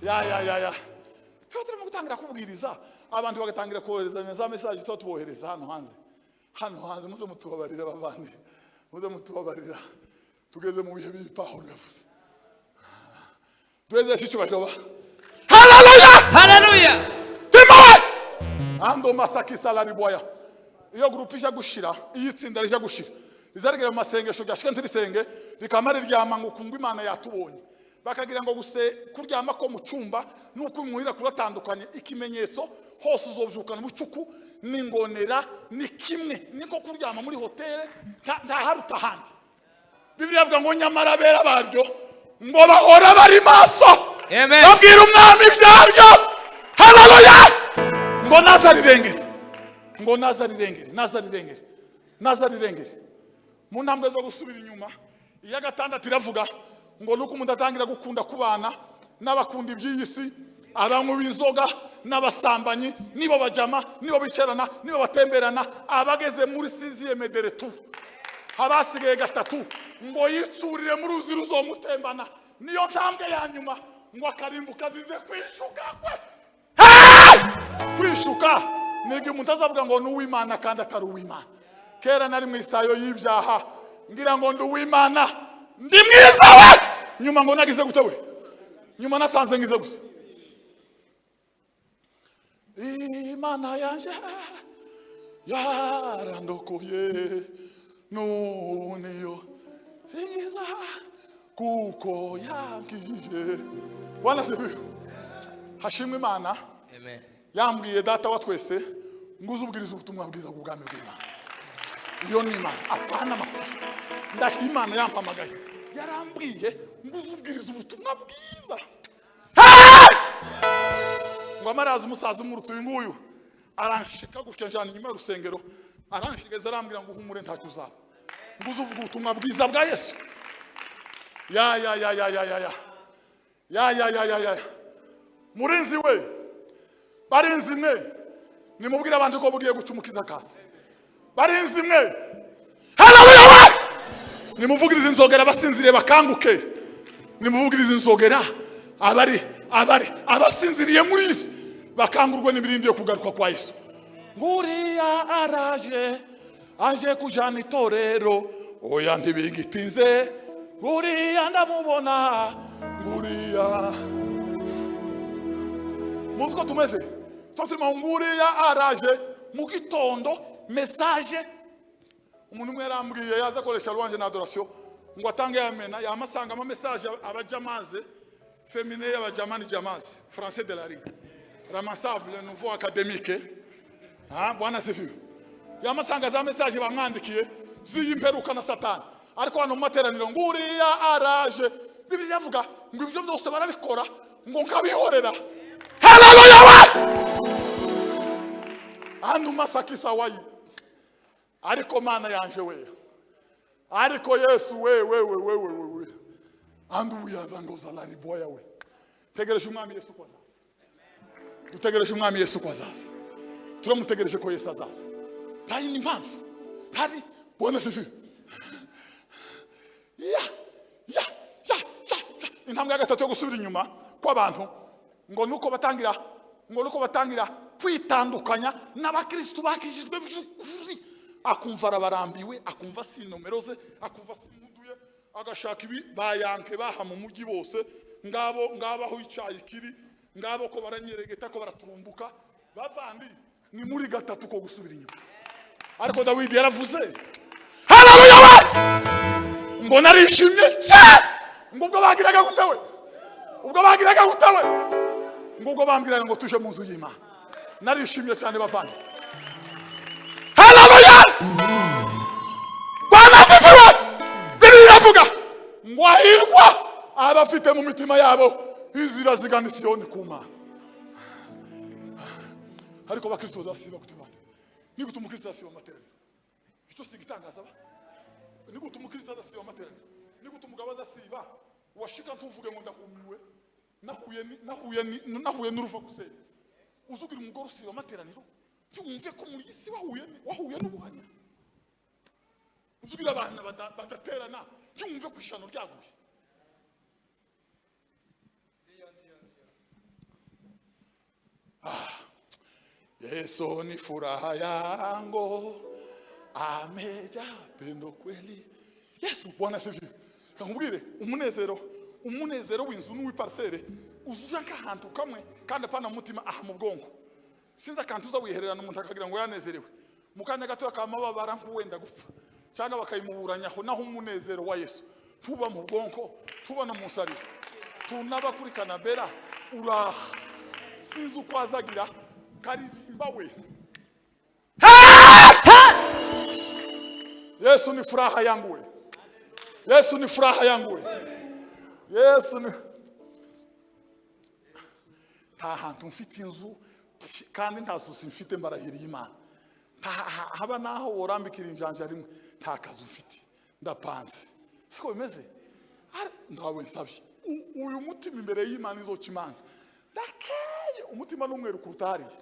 Ya ya ya ya. Tuba turimo gutangira kubwiriza abantu bagatangira kohereza za message tuba tubohereza hano hanze. Hano hanze muze mutubabarira bavandi, muze mutubabarira. Tugeze mu bihe bibi Pawulo yavuze. Duheze icyubahiro ba. Haleluya! Haleluya! Timawe! Ando masaki salari boya. Iyo groupe ija gushira, iyo itsinda rija gushira, rizarigera mu masengesho ryashika ntirisenge, rikamara riryama ngo kungwa Imana yatubonye. Bakagira ngo guse kuryama ko mu cyumba nuko imuhira kuratandukanye, ikimenyetso hose uzobyukana ubucuku n'ingonera ni kimwe, niko kuryama muri hoteli nta haruta handi. Bibiliya ivuga ngo nyamara bera baryo ngo bahora bari maso. Amen. Babwira umwami ibyabyo. Haleluya! Ngo nazarirengere, ngo nazarirengere, nazarirengere, nazarirengere. Mu ntambwe zo gusubira inyuma, iya gatandatu iravuga ngo nuko umuntu atangira gukunda kubana n'abakunda iby'iyi si, Abanywi b'inzoga n'abasambanyi nibo bajama, nibo bicarana, nibo batemberana, abageze muri sixième de retour, abasigaye gatatu ngo yicurire mu ruzi ruzomutembana. Niyo ntambwe ya nyuma ngo akarimbuka azize kwishuka kwe. Kwishuka ni igihe umuntu azavuga ngo ni uw'Imana kandi atari uw'Imana. Kera nari mu isayo y'ibyaha ngira ngo ndi uw'Imana, ndi mwiza we, nyuma ngo nagize gute we, nyuma nasanze ngize gute. Imana yanje yarandokoye none yo singiza kuko yankijije. Bwana asifiwe. Hashimwe Imana. Amen. Yambwiye data wa twese ngo uzubwirize ubutumwa bwiza bw'ubwami bw'Imana. Iyo ni Imana, apana amakuru. Ndahi Imana yampamagaye, yarambwiye ngo uzubwirize ubutumwa bwiza. Ngo amaraza umusaza umurutu uyu nguyu aranshika gutya njana inyuma y'urusengero, aranshigeza arambwira ngo uhumure ntacyo uzaba, ngo uzuvuga ubutumwa bwiza bwa Yesu. Ya ya ya ya ya ya ya ya ya ya ya ya. Murinzi we, barinzi mwe, nimubwire abantu ko bugiye gucumukiza kazi. Barinzi mwe, haleluya we, nimuvugirize inzogera abasinziriye bakanguke. Nimuvugirize inzogera abari abari abasinziriye muri isi bakangurwe n'imirindi yo kugaruka kwa Yesu. Nguriya araje, aje kujana itorero, oya ntibigitinze, nguriya ndamubona, nguriya. Muzi ko tumeze turimo, nguriya araje mu gitondo message. Umuntu umwe yarambwiye yaza akoresha louange na adoration ngo atange yamena yamasanga ama message abajamaze féminin y'abajamani jamaze français de la rue ramassable nouveau académique. Ah, bwana sifiwe. Yamasanga za message bamwandikiye ziyimperuka na Satani, ariko hano mu materaniro nguriya araje. Bibiliya iravuga ngo ibyo byose barabikora ngo nkabihorera. Haleluya we. Andu masakisa wayi. Ariko mana yanje we, ariko Yesu we we we we we we. Andu uyaza ngo zalari boya we. Tegereje umwami Yesu ko azaza. Dutegereje umwami Yesu ko azaza. Turamutegereje ko Yesu azaza. Nta yindi mpamvu. Ntari bwana sifi. Ya ya ya ya. Intambwe ya gatatu yo gusubira inyuma kw'abantu ngo nuko batangira kwitandukanya n'abakristo bakijijwe by'ukuri. Akumva arabarambiwe, akumva si nomero ze, akumva si muduye, agashaka ibi bayanke baha mu mujyi bose, ngabo ngabaho icyayi kiri, ngabo ko baranyeregeta ko baraturumbuka. Bavandi ni muri gatatu ko gusubira inyuma. Ariko Dawidi yaravuze haleluya we, ngo narishimye cyane, ngo ubwo bagiraga gute we, ubwo bagiraga gute we, ngo ubwo bambwiraga ngo tuje mu nzu y'Imana, narishimye cyane bavandi. Haleluya. Bwana asifiwe. Bibiliya iravuga ngo hahirwa abafite mu mitima yabo inzira zigana Siyoni ku Mana. Ariko abakristo badasiba gutebana. Ni gute umukristo adasiba amateraniro? Icyo si igitangaza ba? Ni gute umukristo adasiba amateraniro? Ni gute umugabo adasiba? Washika ntuvuge ngo ndahumiwe, nahuye n'uruva gusenya. Uzugira umugore usiba amateraniro, ntiwumve ko muri isi wahuye n'ubuhanya. Uzugira abana badaterana, ntiwumve ko ishano ryaguye. Yesu ni furaha yangu, amejaa pendo kweli. Yesu Bwana asifiwe. Kankubwire umunezero w'inzu n'uw'iparcelle uzuja nk'ahantu kamwe kandi apana mutima aha mu bwonko. Sinzi akantu uza wihererana umuntu akagira ngo yanezerewe, mu kanya gato akamababara nk'uwenda gupfa cyangwa bakayimuburanyaho. Naho umunezero wa Yesu tuba mu bwonko, tuba no mu nsariro, tunaba kuri kanabera uraha. Sinzi uko azagira karirimba we. Yesu ni furaha yangu we. Yesu ni furaha yangu we. Yesu ni nta hantu mfite inzu kandi nta susi mfite mbarahiriye Imana. Haba naho worambikira injanja rimwe nta kazu mfite, ndapanze. Siko bimeze? Ntawe nsabye. Uyu mutima imbere y'Imana izoca imanza. Ndakeye. Umutima n'umweru kuruta hariya.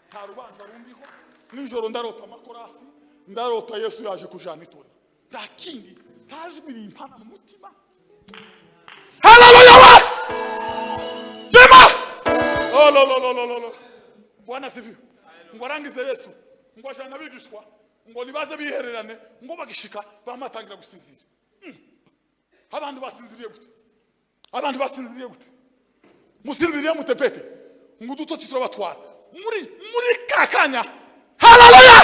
Nta rubanza rundiho. Nijoro ndarota amakorasi, ndarota Yesu yaje kujana itorero. Nta kindi, nta jwi rimpana mu mutima. Haleluya we! Jema! Oh lo lo lo lo lo. Bwana sifiwe. Ngo arangize Yesu, ngo ajana abigishwa, ngo nibaze bihererane, ngo bagishika bamatangira gusinzira. Abantu basinziriye gute? Abantu basinziriye gute? Musinziriye mutepete. Ngo udutotsi turabatwara. Muri kakanya. Haleluya!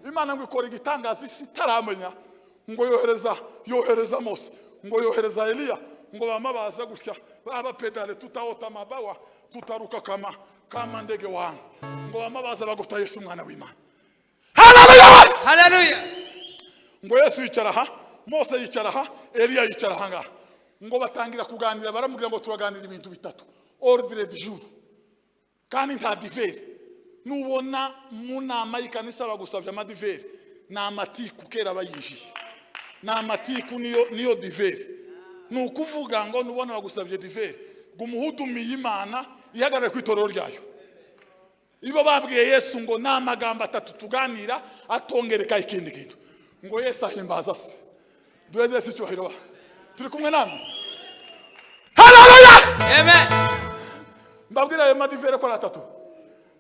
Imana ngo ikora igitangaza isi itaramenya, ngo yohereza Mose, ngo yohereza Eliya, ngo bamabaza gutya baba pedale tutaota mabawa tutaruka kama ndege wangu, ngo bamabaza bagota Yesu umwana w'Imana. Haleluya! Haleluya! Ngo Yesu yicara ha, Mose yicara ha, Eliya yicara ha ngaha. Ngo batangira kuganira, baramubwira ngo turaganira ibintu bitatu. Ordre du jour. Kandi nta diveri. Nubona mu nama y'ikanisa bagusabye amadiveri, ni amatiku kera bayinjiye. Ni amatiku niyo diveri. Ni ukuvuga ngo nubona bagusabye diveri, ngo umuhudumiye Imana ihagarare ku itorero ryayo. Ibo babwiye Yesu ngo ni amagambo atatu tuganira atongereka ikindi kintu. Ngo Yesu ahimbaza se. Duheze Yesu icyubahiro ba. Turi kumwe namwe. Haleluya! Amen. Mbabwira ayo madiveri ko ari atatu.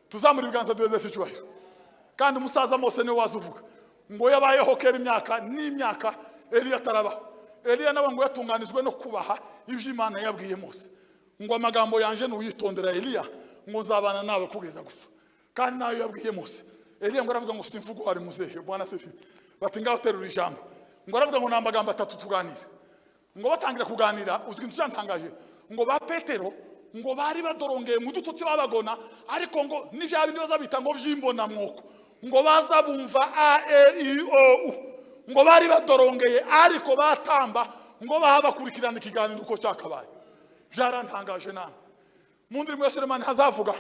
Tuzamura ibiganza duheze Yesu icyubahiro. Kandi umusaza Mose niwe waza uvuga. Ngo yabayeho kera imyaka n'imyaka Eliya atarabaho. Eliya nawe ngo yatunganijwe no kubaha ibyo Imana yabwiye Mose. Ngo amagambo yanje nuyitondera Eliya, ngo nzabana nawe kugeza gupfa. Kandi nayo yabwiye Mose. Eliya ngo aravuga ngo simvugo hari muzehe. Bwana sifi. Bati ngaho terura ijambo. Ngo aravuga ngo ni amagambo atatu tuganira. Ngo batangira kuganira, uzi ikintu cyantangaje. Ngo ba Petero ngo bari badorongeye mu dutotsi babagona, ariko ngo n'ivya bindi bazabita ngo vyimbona mwoko. Ngo baza bumva a e i o u. Ngo bari badorongeye ariko batamba, ngo bahabakurikirana ikiganiro uko cyakabaye. Byarantangaje namwe. Mu ndirimbo ya Selemani hazavuga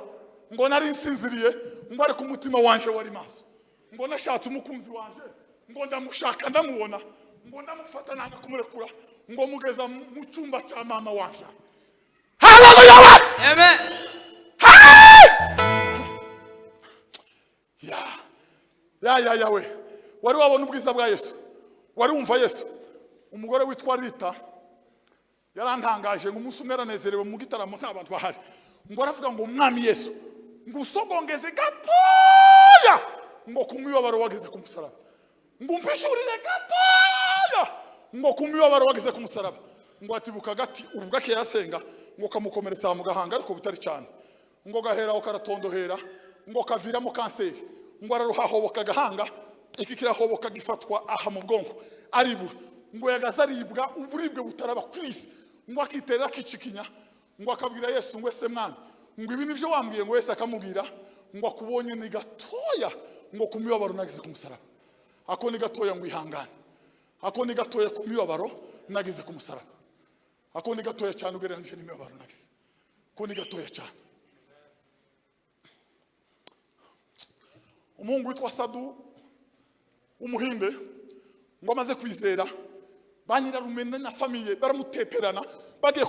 ngo nari nsinziriye, ngo ariko umutima wanje wari maso. Ngo nashatse umukunzi wanje, ngo ndamushaka ndamubona, ngo ndamufata nanga kumurekura, ngo mugeza mu cyumba cya mama wanje. Haleluya! Amen. Ya ya ya we. Wari wabona ubwiza bwa Yesu. Wari wumva Yesu. Umugore witwa Rita yarantangaje ngo umunsi umwe aranezerewe mu gitaramo nta bantu bahari. Ngo aravuga ngo umwami Yesu ngo usogongeze gatoya ngo ku mubabaro wageze ku musaraba. Ngo umpishurire gatoya ngo ku mubabaro wageze ku musaraba. Ngo atibuka gati ubwo yasenga ngo kamukomeretsa mu gahanga ariko bitari cyane. Ngo gahera karatondohera, ngo kaviramo kanseri. Ngo araruhahoboka gahanga, iki kirahoboka gifatwa aha mu bwonko aribura. Ngo yagaza aribwa uburibwe butaraba kwisi. Ngo akiterera kicikinya, ngo akabwira Yesu ngo ese mwana, ngo ibi nivyo wambwiye. Ngo Yesu akamubwira ngo akubonye ni gatoya ngo ku mibabaro nagize ku musaraba. Ako ni gatoya ngo ihangane. Ako ni gatoya ku mibabaro nagize ku musaraba. Ako ni gatoya cyane ugereranije n'imibabaro nagize. Ko ni gatoya cyane. Umuhungu witwa Sadu umuhinde ngo amaze kwizera, ba nyirarume na famiye baramuteterana, bagiye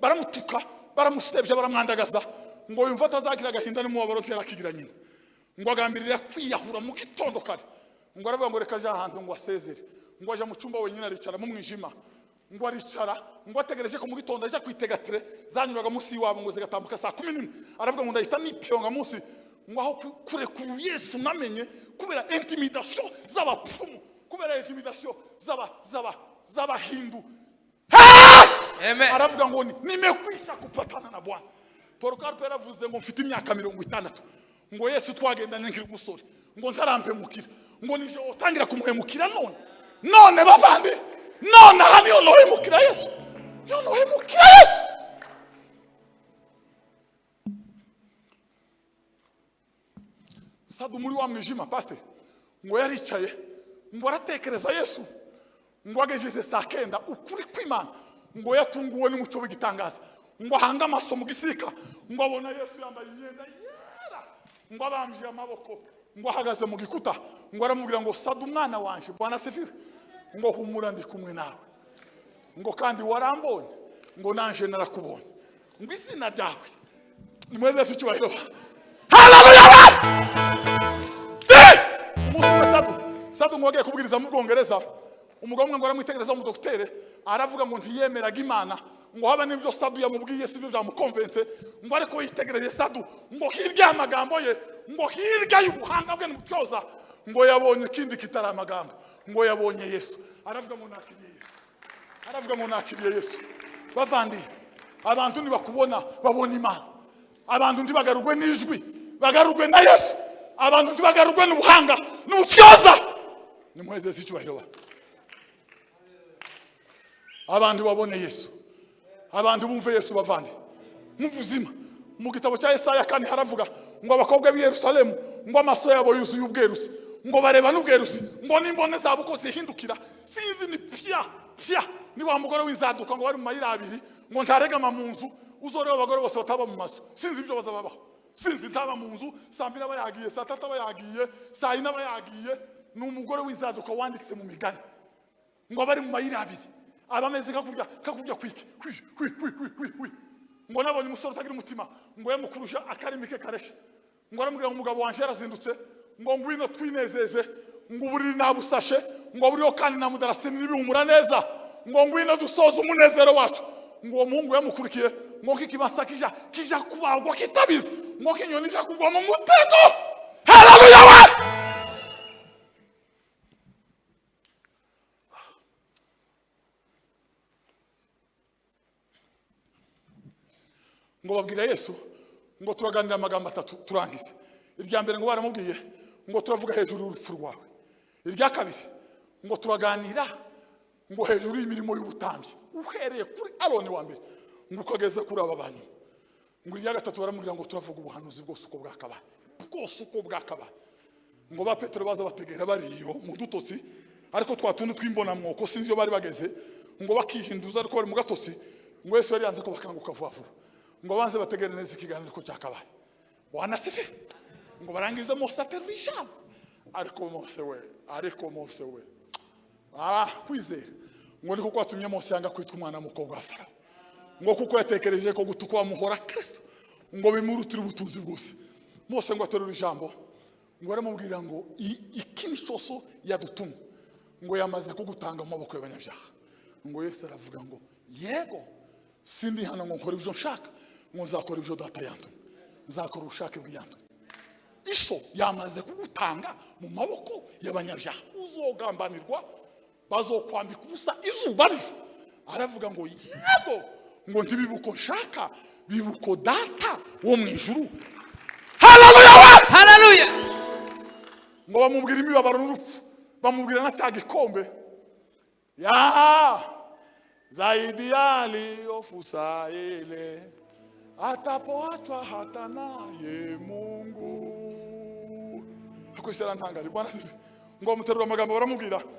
baramutuka, baramusebya, baramwandagaza, ngo yumva atazagira agahinda n'umubabaro ntiyarakigira nyina. Ngo agambirira kwiyahura mu gitondo kare. Ngo aravuga ngo reka aje ahantu ngo asezere. Ngo aja mu cyumba wenyine aricara mu mwijima. Ngo aricara, ngo ategereje ko mu gitondo aja kwitegatire zanyuraga munsi iwabo ngo zigatambuka saa 11. Aravuga ngo ndahita nipyonga munsi, ngo aho kurekura Yesu namenye kubera intimidation z'abapfumu, kubera intimidation z'abahindu. Amen. Aravuga ngo nimekwisha kupatana na Bwana. Paul Carper yaravuze ngo mfite imyaka 60, ngo Yesu twagendanye nkiri umusore, ngo ntarampemukira, ngo nije utangira kumuhemukira none. None bavandi, none aha niyo nohemukira Yesu. Niyo nohemukira Yesu. Sadu muri wa mwijima pastor, ngo yaricaye, ngo aratekereza Yesu, ngo agejeje saa 9 ukuri kw'Imana, ngo yatunguwe n'umuco w'igitangaza, ngo ahanga amaso mu gisika, ngo abona Yesu yambaye imyenda yera, ngo abambye amaboko, ngo ahagaze mu gikuta, ngo aramubwira ngo Sadu umwana wanje, Bwana sifiwe, ngo humura ndi kumwe nawe, ngo kandi warambonye, ngo nanje narakubonye, ngo izina ryawe Nimweze icyubahiro. Haleluya. Umunsi umwe Sadu ngo agiye kubwiriza mu Bwongereza, umugabo umwe ngo aramwitegereza w'umudoktere, aravuga ngo ntiyemeraga Imana, ngo haba n'ibyo Sadu yamubwiye sibyo byamukonvense, ngo ariko yitegereje Sadu ngo hirya y'amagambo ye, ngo hirya y'ubuhanga bwe n'ubutyoza, ngo yabonye ikindi kitari amagambo, ngo yabonye Yesu. Aravuga ngo nakiriye Yesu. Aravuga ngo nakiriye Yesu. Bavandi, abantu ntibakubona babona Imana. Abantu ntibagarurwe n'ijwi, bagarurwe na Yesu. Abantu ntibagarurwe n'ubuhanga n'ubutyoza. Nimuheze icyubahiro. Abantu babone Yesu. Abantu bumve Yesu bavandi. Mu buzima, mu gitabo cya Yesaya 4 haravuga ngo abakobwa b'i Yerusalemu ngo amaso yabo yuzuye ubwerusi, ngo bareba n'ubwerusi, ngo n'imbone zabo uko zihindukira. Sinzi ni pya pya ni wa mugore w'izaduka ngo bari mu mayira abiri, ngo ntaregama mu nzu, uzoreba abagore bose bataba mu mazu. Sinzi ibyo bazababaho. Sinzi ntaba mu nzu, saa 2 aba yagiye, saa 3 aba yagiye, saa 4 aba yagiye. Ni umugore w'izaduka wanditse mu migani ngo bari mu mayira abiri, abameze kakubya kwiki kwi kwi kwi kwi kwi. Ngo nabonye umusore utagira umutima, ngo yamukurusha akarimi ke karesha, ngo aramubwira ngo umugabo wanje yarazindutse, ngo ngwino twinezeze, ngo uburiri nabusashe, ngo buriho kandi na mudarasini n'ibihumura neza, ngo ngwino dusoze umunezero wacu. Ngo uwo muhungu yamukurikiye ngo kikibasa kija kubagwa kitabizi, ngo kinyoni ija kugwa mu mutego. Haleluya we. Ngo babwira Yesu ngo turaganira amagambo atatu turangize. Irya mbere ngo baramubwiye ngo turavuga hejuru y'urupfu rwawe. Irya kabiri ngo turaganira ngo hejuru y'imirimo y'ubutambyi uhereye kuri Aroni wa mbere ngo ukageze kuri aba bantu. Ngo irya gatatu baramubwira ngo turavuga ubuhanuzi bwose uko bwakabaye, bwose uko bwakabaye. Ngo ba Petero baza bategera bariyo mu dutotsi, ariko twatundi twimbona mwoko sinzi iyo bari bageze, ngo bakihinduza ariko bari mu gatotsi. Ngo Yesu yari yanze ko bakanguka vuba vuba, ngo banze bategere neza ikiganiro ko cyakabaye. Bwana sifi. Ngo barangize Mose aterura ijambo. Ariko Mose we kwizera ngo niko kwatumye Mose yanga kwitwa umwana w'umukobwa wa Farawo, ngo kuko yatekereje ko gutukwa muhora Kristo ngo bimurutire ubutunzi bwose. Mose ngo aterura ijambo, ngo aramubwira ngo ikindi cyose yadutumye ngo yamaze kugutanga mu maboko y'abanyabyaha. Ngo Yesu aravuga ngo yego, sindi hano ngo nkore ibyo nshaka, ngo nzakora ibyo data yantumye, nzakora ubushake bw'iyantumye. Iso yamaze kugutanga mu maboko y'abanyabyaha, uzogambanirwa, bazokwambika ubusa izuba riva. Aravuga ngo yego, ngo ntibibuko nshaka, bibuko data wo mu ijuru. Haleluya, haleluya. Ngo bamubwira imibabaro n'urupfu, bamubwira na cya gikombe ya zaidi yaliyofusa ile atapoachwa hata naye Mungu. Akwishara ntangari Bwana sifi. Ngo muterura amagambo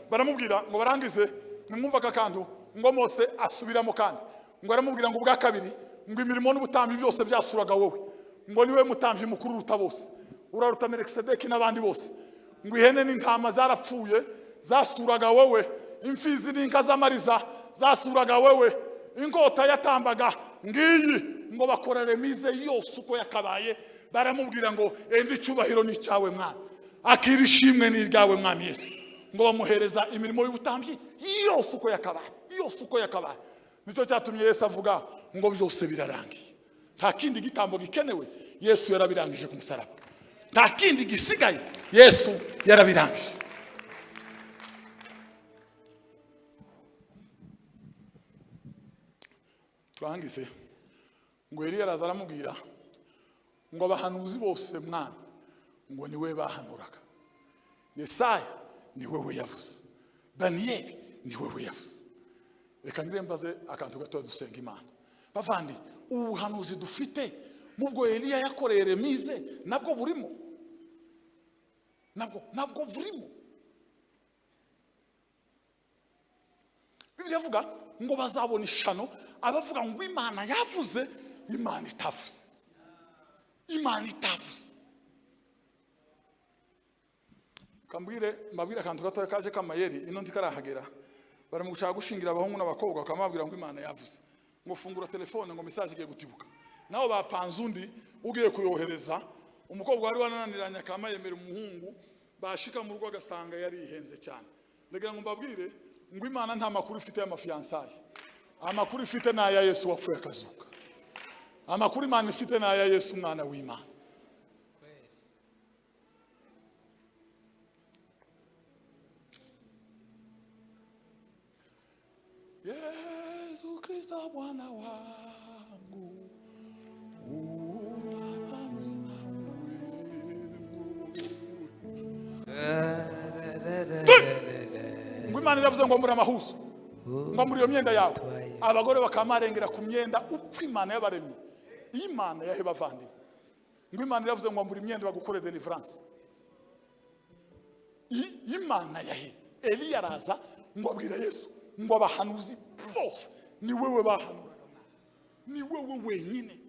baramubwira ngo barangize nimwumva kakantu. Ngo Mose asubiramo kandi ngo aramubwira ngo ubwa kabiri ngo imirimo n'ubutambyi byose byasuraga wowe, ngo niwe mutambyi mukuru uruta bose, uraruta Melkisedeki n'abandi bose. Ngo ihene n'intama zarapfuye zasuraga wowe, imfizi n'inka z'amariza zasuraga wewe, inkota yatambaga ngiyi. Ngo bakora remize yose uko yakabaye. Baramubwira ngo endi icyubahiro ni cyawe mwana, akira ishimwe ni iryawe mwami Yesu. Ngo bamuhereza imirimo y'ubutambyi yose uko yakabaye, yose uko yakabaye. Nicyo cyatumye Yesu avuga ngo byose birarangiye, nta kindi gitambo gikenewe. Yesu yarabirangije ku musaraba, nta kindi gisigaye, Yesu yarabirangije. Turangize. Ngo Eliya araza aramubwira ngo abahanuzi bose mwana ngo niwe bahanuraga, Yesaya ni wewe yavuze, Daniyeli ni wewe yavuze. Reka ngire mbaze akantu gato dusenga Imana. Bavandi, ubuhanuzi dufite mubwo Eliya yakoreye remize nabwo burimo, nabwo burimo. Bibiliya ivuga ngo bazabona ishano abavuga ngo Imana yavuze, Imana itavuze, Imana itavuze. Kambwire mbabwire akantu gato kaje kamayeri ino ndikarahagera. Baramugushaka gushingira abahungu n'abakobwa bakamabwira ngo Imana yavuze, ngo fungura telefone ngo message igiye gutibuka. Naho bapanze undi ugiye kuyohereza umukobwa wari wananiranye akama yemera umuhungu bashika mu rugo agasanga yari ihenze cyane. Ndagira ngo mbabwire ngo Imana nta makuru ifite y'amafiansaye. Amakuru ifite na ya Yesu wapfuye akazuka. Amakuru Imana ifite na ya Yesu umwana w'Imana. Yesu Kristo Bwana wangu unamina wewe. Ngo Imana iravuze ngo muri amahuzo ngo muri iyo myenda yawe abagore bakamarengera ku myenda uko Imana yabaremye. Imana yahe bavandi. Ngo Imana iravuze ngo muri myenda bagukore deliverance. Imana yahe Eliya araza ngo abwira Yesu ngo abahanuzi bose ni wewe bahanuraga, ni wewe wenyine,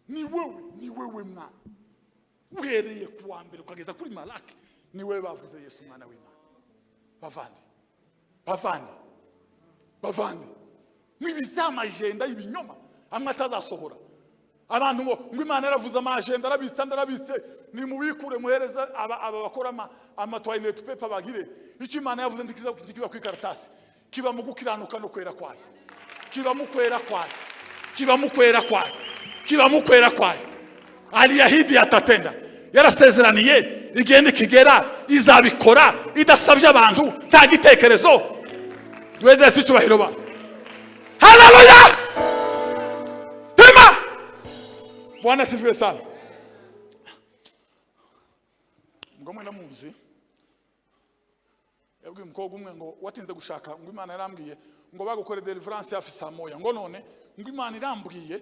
ni wewe mwana uhereye ku wa mbere ukageza kuri Malaki ni wewe bavuze Yesu umwana w'Imana. Bavandi bavandi mwibiza amajenda y'ibinyoma amwe atazasohora. Abantu ngo Imana yaravuze amajenda arabitsa ndarabitse ni mubikure muhereza aba bakora ama toilet paper bagire icyo Imana yavuze ntikiza kiba ku ikaratasi. Kiba mu gukiranuka no kwera kwayo. Kiba mu kwera kwayo. Kiba mu kwera kwayo. Kiba mu kwera kwayo. Aliahidi atatenda. Yarasezeraniye igende kigera izabikora idasabye abantu nta gitekerezo. Duweze icyubahiro ba. Haleluya! Tema! Bwana sifiwe sana. Ngomwe namuzi. Yabwiye umukobwa umwe ngo watinze gushaka ngo Imana yarambwiye ngo bagukore deliverance hafi saa moya ngo none ngo Imana irambwiye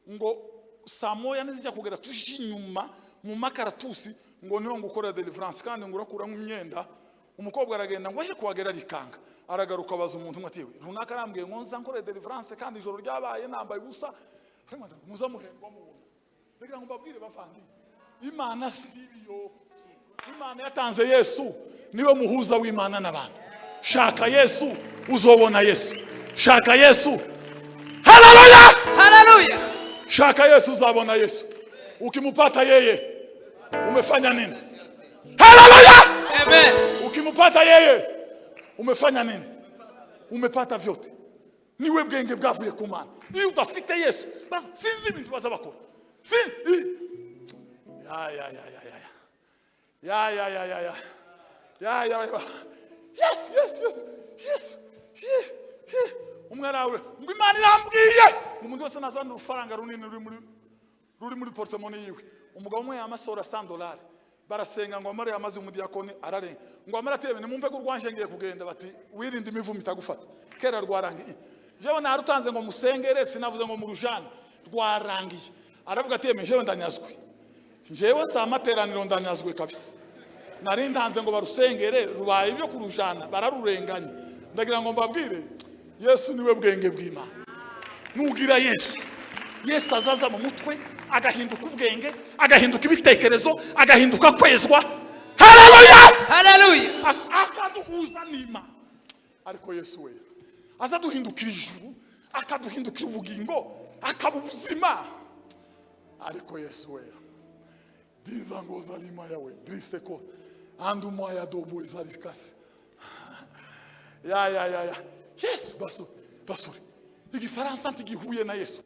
ngo saa moya nizijya kugera tuje inyuma mu makaratusi ngo niho ngukora deliverance kandi ngo urakuramo imyenda. Umukobwa aragenda ngo aje kuhagera rikanga aragaruka abaza umuntu umwe ati runaka arambwiye ngo nza nkore deliverance kandi ijoro ryabaye nambaye ubusa muza muhendwa mubona. Ndagira ngo mbabwire bavandi Imana sibiyo. Imana yatanze Yesu niwe muhuza w'Imana n'abantu. Shaka Yesu uzobona Yesu. Shaka Yesu. Haleluya! Haleluya! Shaka Yesu uzabona Yesu. Ukimupata yeye umefanya nini? Haleluya! Amen. Ukimupata yeye umefanya nini? Umepata vyote. Niwe bwenge bwavuye ku Mana. Iyo udafite Yesu basi sinzi ibintu bazabakora. Ya ya ya ya ya. Ya ya ya ya ya. Ya ya ya. Yes yes yes. Yes. Yes. Umwana wawe ngo Imana irambwiye umuntu wese nazana urufaranga runini ruri muri portemonnaie yiwe. Umugabo umwe yamasora $100 barasenga ngo amare amaze umudiyakoni ararenga ngo amara atebe nimumpe urwanje ngiye kugenda bati wirinde imivumo itagufata kera rwarangiye. Jewe narutanze ngo musengere sinavuze ngo murujane rwarangiye. Aravuga ati yeme jewe ndanyazwe. Jewe sa materaniro ndanyazwe kabisa. Nari ntanze ngo barusengere rubaye ibyo kurujana bararurenganye. Ndagira ngo mbabwire Yesu niwe bwenge bw'Imana. Nugira Yesu Yesu azaza mu mutwe agahinduka ubwenge agahinduka ibitekerezo agahinduka kwezwa. Haleluya! Haleluya! Akaduhuza n'Imana. Ariko Yesu we azaduhindukira ijuru akaduhindukira ubugingo akaba ubuzima. Ariko Yesu we dizango zalima yawe driseko anduma ya dobo izalikasi. Ya ya ya ya. Yesu basore. Igifaransa ntigihuye na Yesu.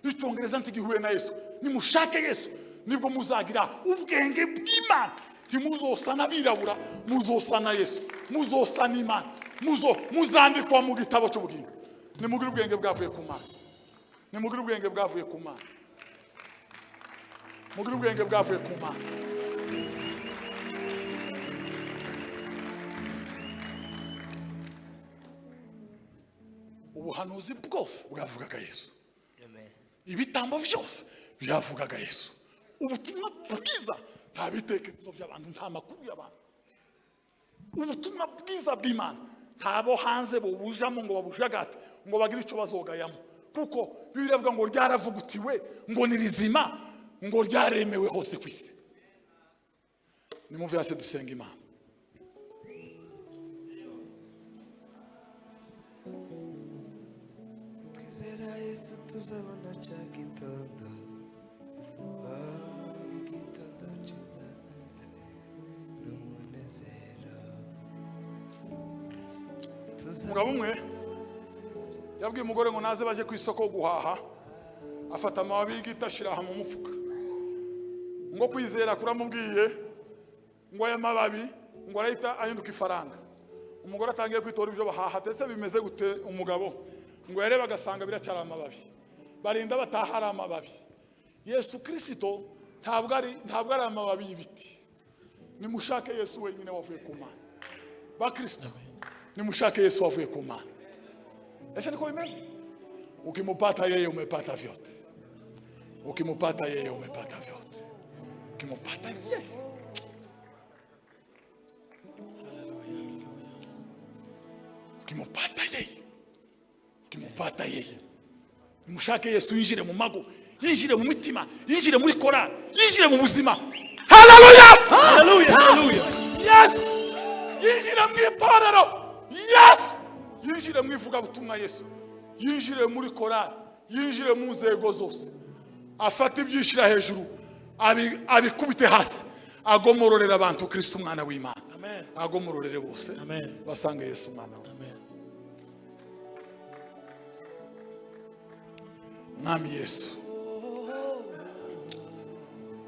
Icyongereza ntigihuye na Yesu. Nimushake Yesu nibwo muzagira ubwenge bw'Imana. Ntimuzosa n'abirabura, muzosa na Yesu, muzosa n'Imana, muzandikwa mu gitabo cy'ubugingo. Nimugire ubwenge bwavuye ku Mana. Nimugire ubwenge bwavuye ku Mana. Mugire ubwenge bwavuye ku Mana. Ubuhanuzi bwose bwavugaga Yesu. Amen. Ibitambo byose byavugaga Yesu. Ubutumwa bwiza nta bitekerezo by'abantu nta makuru y'abantu. Ubutumwa bwiza bw'Imana ntabo hanze bubujamo ngo babujagate ngo bagire icyo bazogayamo. Kuko Bibiliya ivuga ngo ryaravugutiwe ngo ni rizima ngo ryaremewe hose ku isi. Nimumve hasi dusenga Imana. Twizera Yesu tuzabona ca gitondo. Umugabo umwe yabwiye umugore ngo naze baje ku isoko guhaha, afata amababi y'igiti ashira aha mu mufuka. Ngo kwizera kuramubwiye ngo aya mababi ngo arahita ahinduka ifaranga. Umugore atangiye kwitora ibyo bahaha, ese bimeze gute umugabo? Ngo yareba agasanga biracyari amababi. Barinda bataha ari amababi. Yesu Kristo ntabwo ari amababi y'ibiti. Nimushake Yesu wenyine wavuye ku Mana. Bakristo, nimushake Yesu wavuye ku Mana. Ese niko bimeze? Ukimupata yeye umepata vyote. Ukimupata yeye umepata vyote. Ukimupata yeye. Ukimupata yeye. Ukimupata yeye. Nimushake Yesu yinjire mu mago, yinjire mu mitima, yinjire muri korali, yinjire mu buzima. Haleluya! Haleluya, haleluya. Yes! Yinjire mu itorero. Yes! Yinjire mu ivugabutumwa Yesu. Yinjire muri korali, yinjire mu nzego zose. Afata ibyishira hejuru, abikubite hasi, agomororera abantu Kristo umwana w'Imana. Amen. Agomororere bose. Amen. Basange Yesu umwana we. Amen. Mwami Yesu,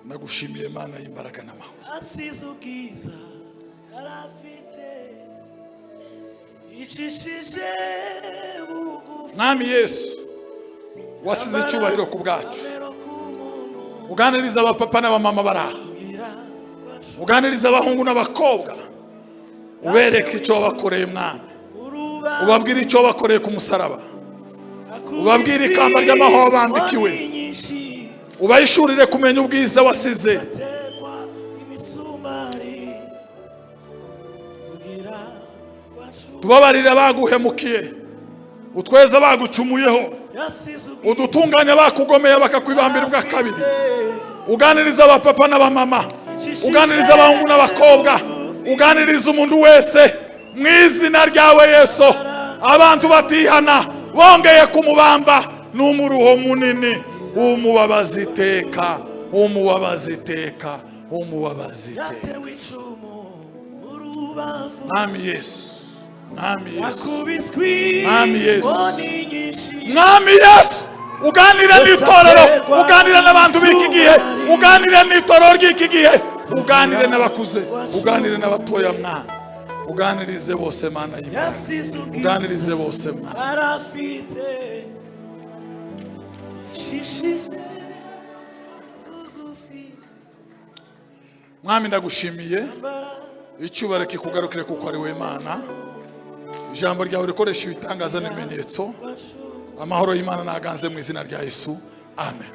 nagushimiye Mana y'imbaraga n'amahoro. Asize ubwiza yarafite, icishije bugufi. Mwami Yesu, wasize icyubahiro ku bwacu. Uganiriza abapapa n'abamama baraha, uganiriza abahungu n'abakobwa, ubereke icyo wabakoreye Mwami, ubabwire icyo wabakoreye ku musaraba, ubabwire ikamba ry'amahoro bambikiwe, ubayishurire kumenya ubwiza wasize. Tubabarire abaguhemukiye, utweze abagucumuyeho, udutunganya bakugomeye bakakwibambira ubwa kabiri. Uganiriza abapapa n'abamama, uganiriza abahungu n'abakobwa, uganiriza umuntu wese mu izina ryawe Yesu. Abantu batihana bongeye kumubamba n'umuruho munini, umubabaza iteka, umubabaza iteka, umubabaza iteka. Mwami Yesu, Mwami Yesu, Mwami Yesu, Mwami Yesu, uganira n'itorero, uganira n'abantu b'iki gihe, uganira n'itorero ry'iki gihe, uganire n'abakuze, uganire n'abatoya mwana, uganirize bose Mana y'Imana, uganirize bose mwana. Mwami ndagushimiye, icyubahiro kikugarukire kuko ari we Mana. Ijambo ryawe rikoresha ibitangaza n'ibimenyetso. Amahoro y'Imana naganze mu izina rya Yesu. Amen.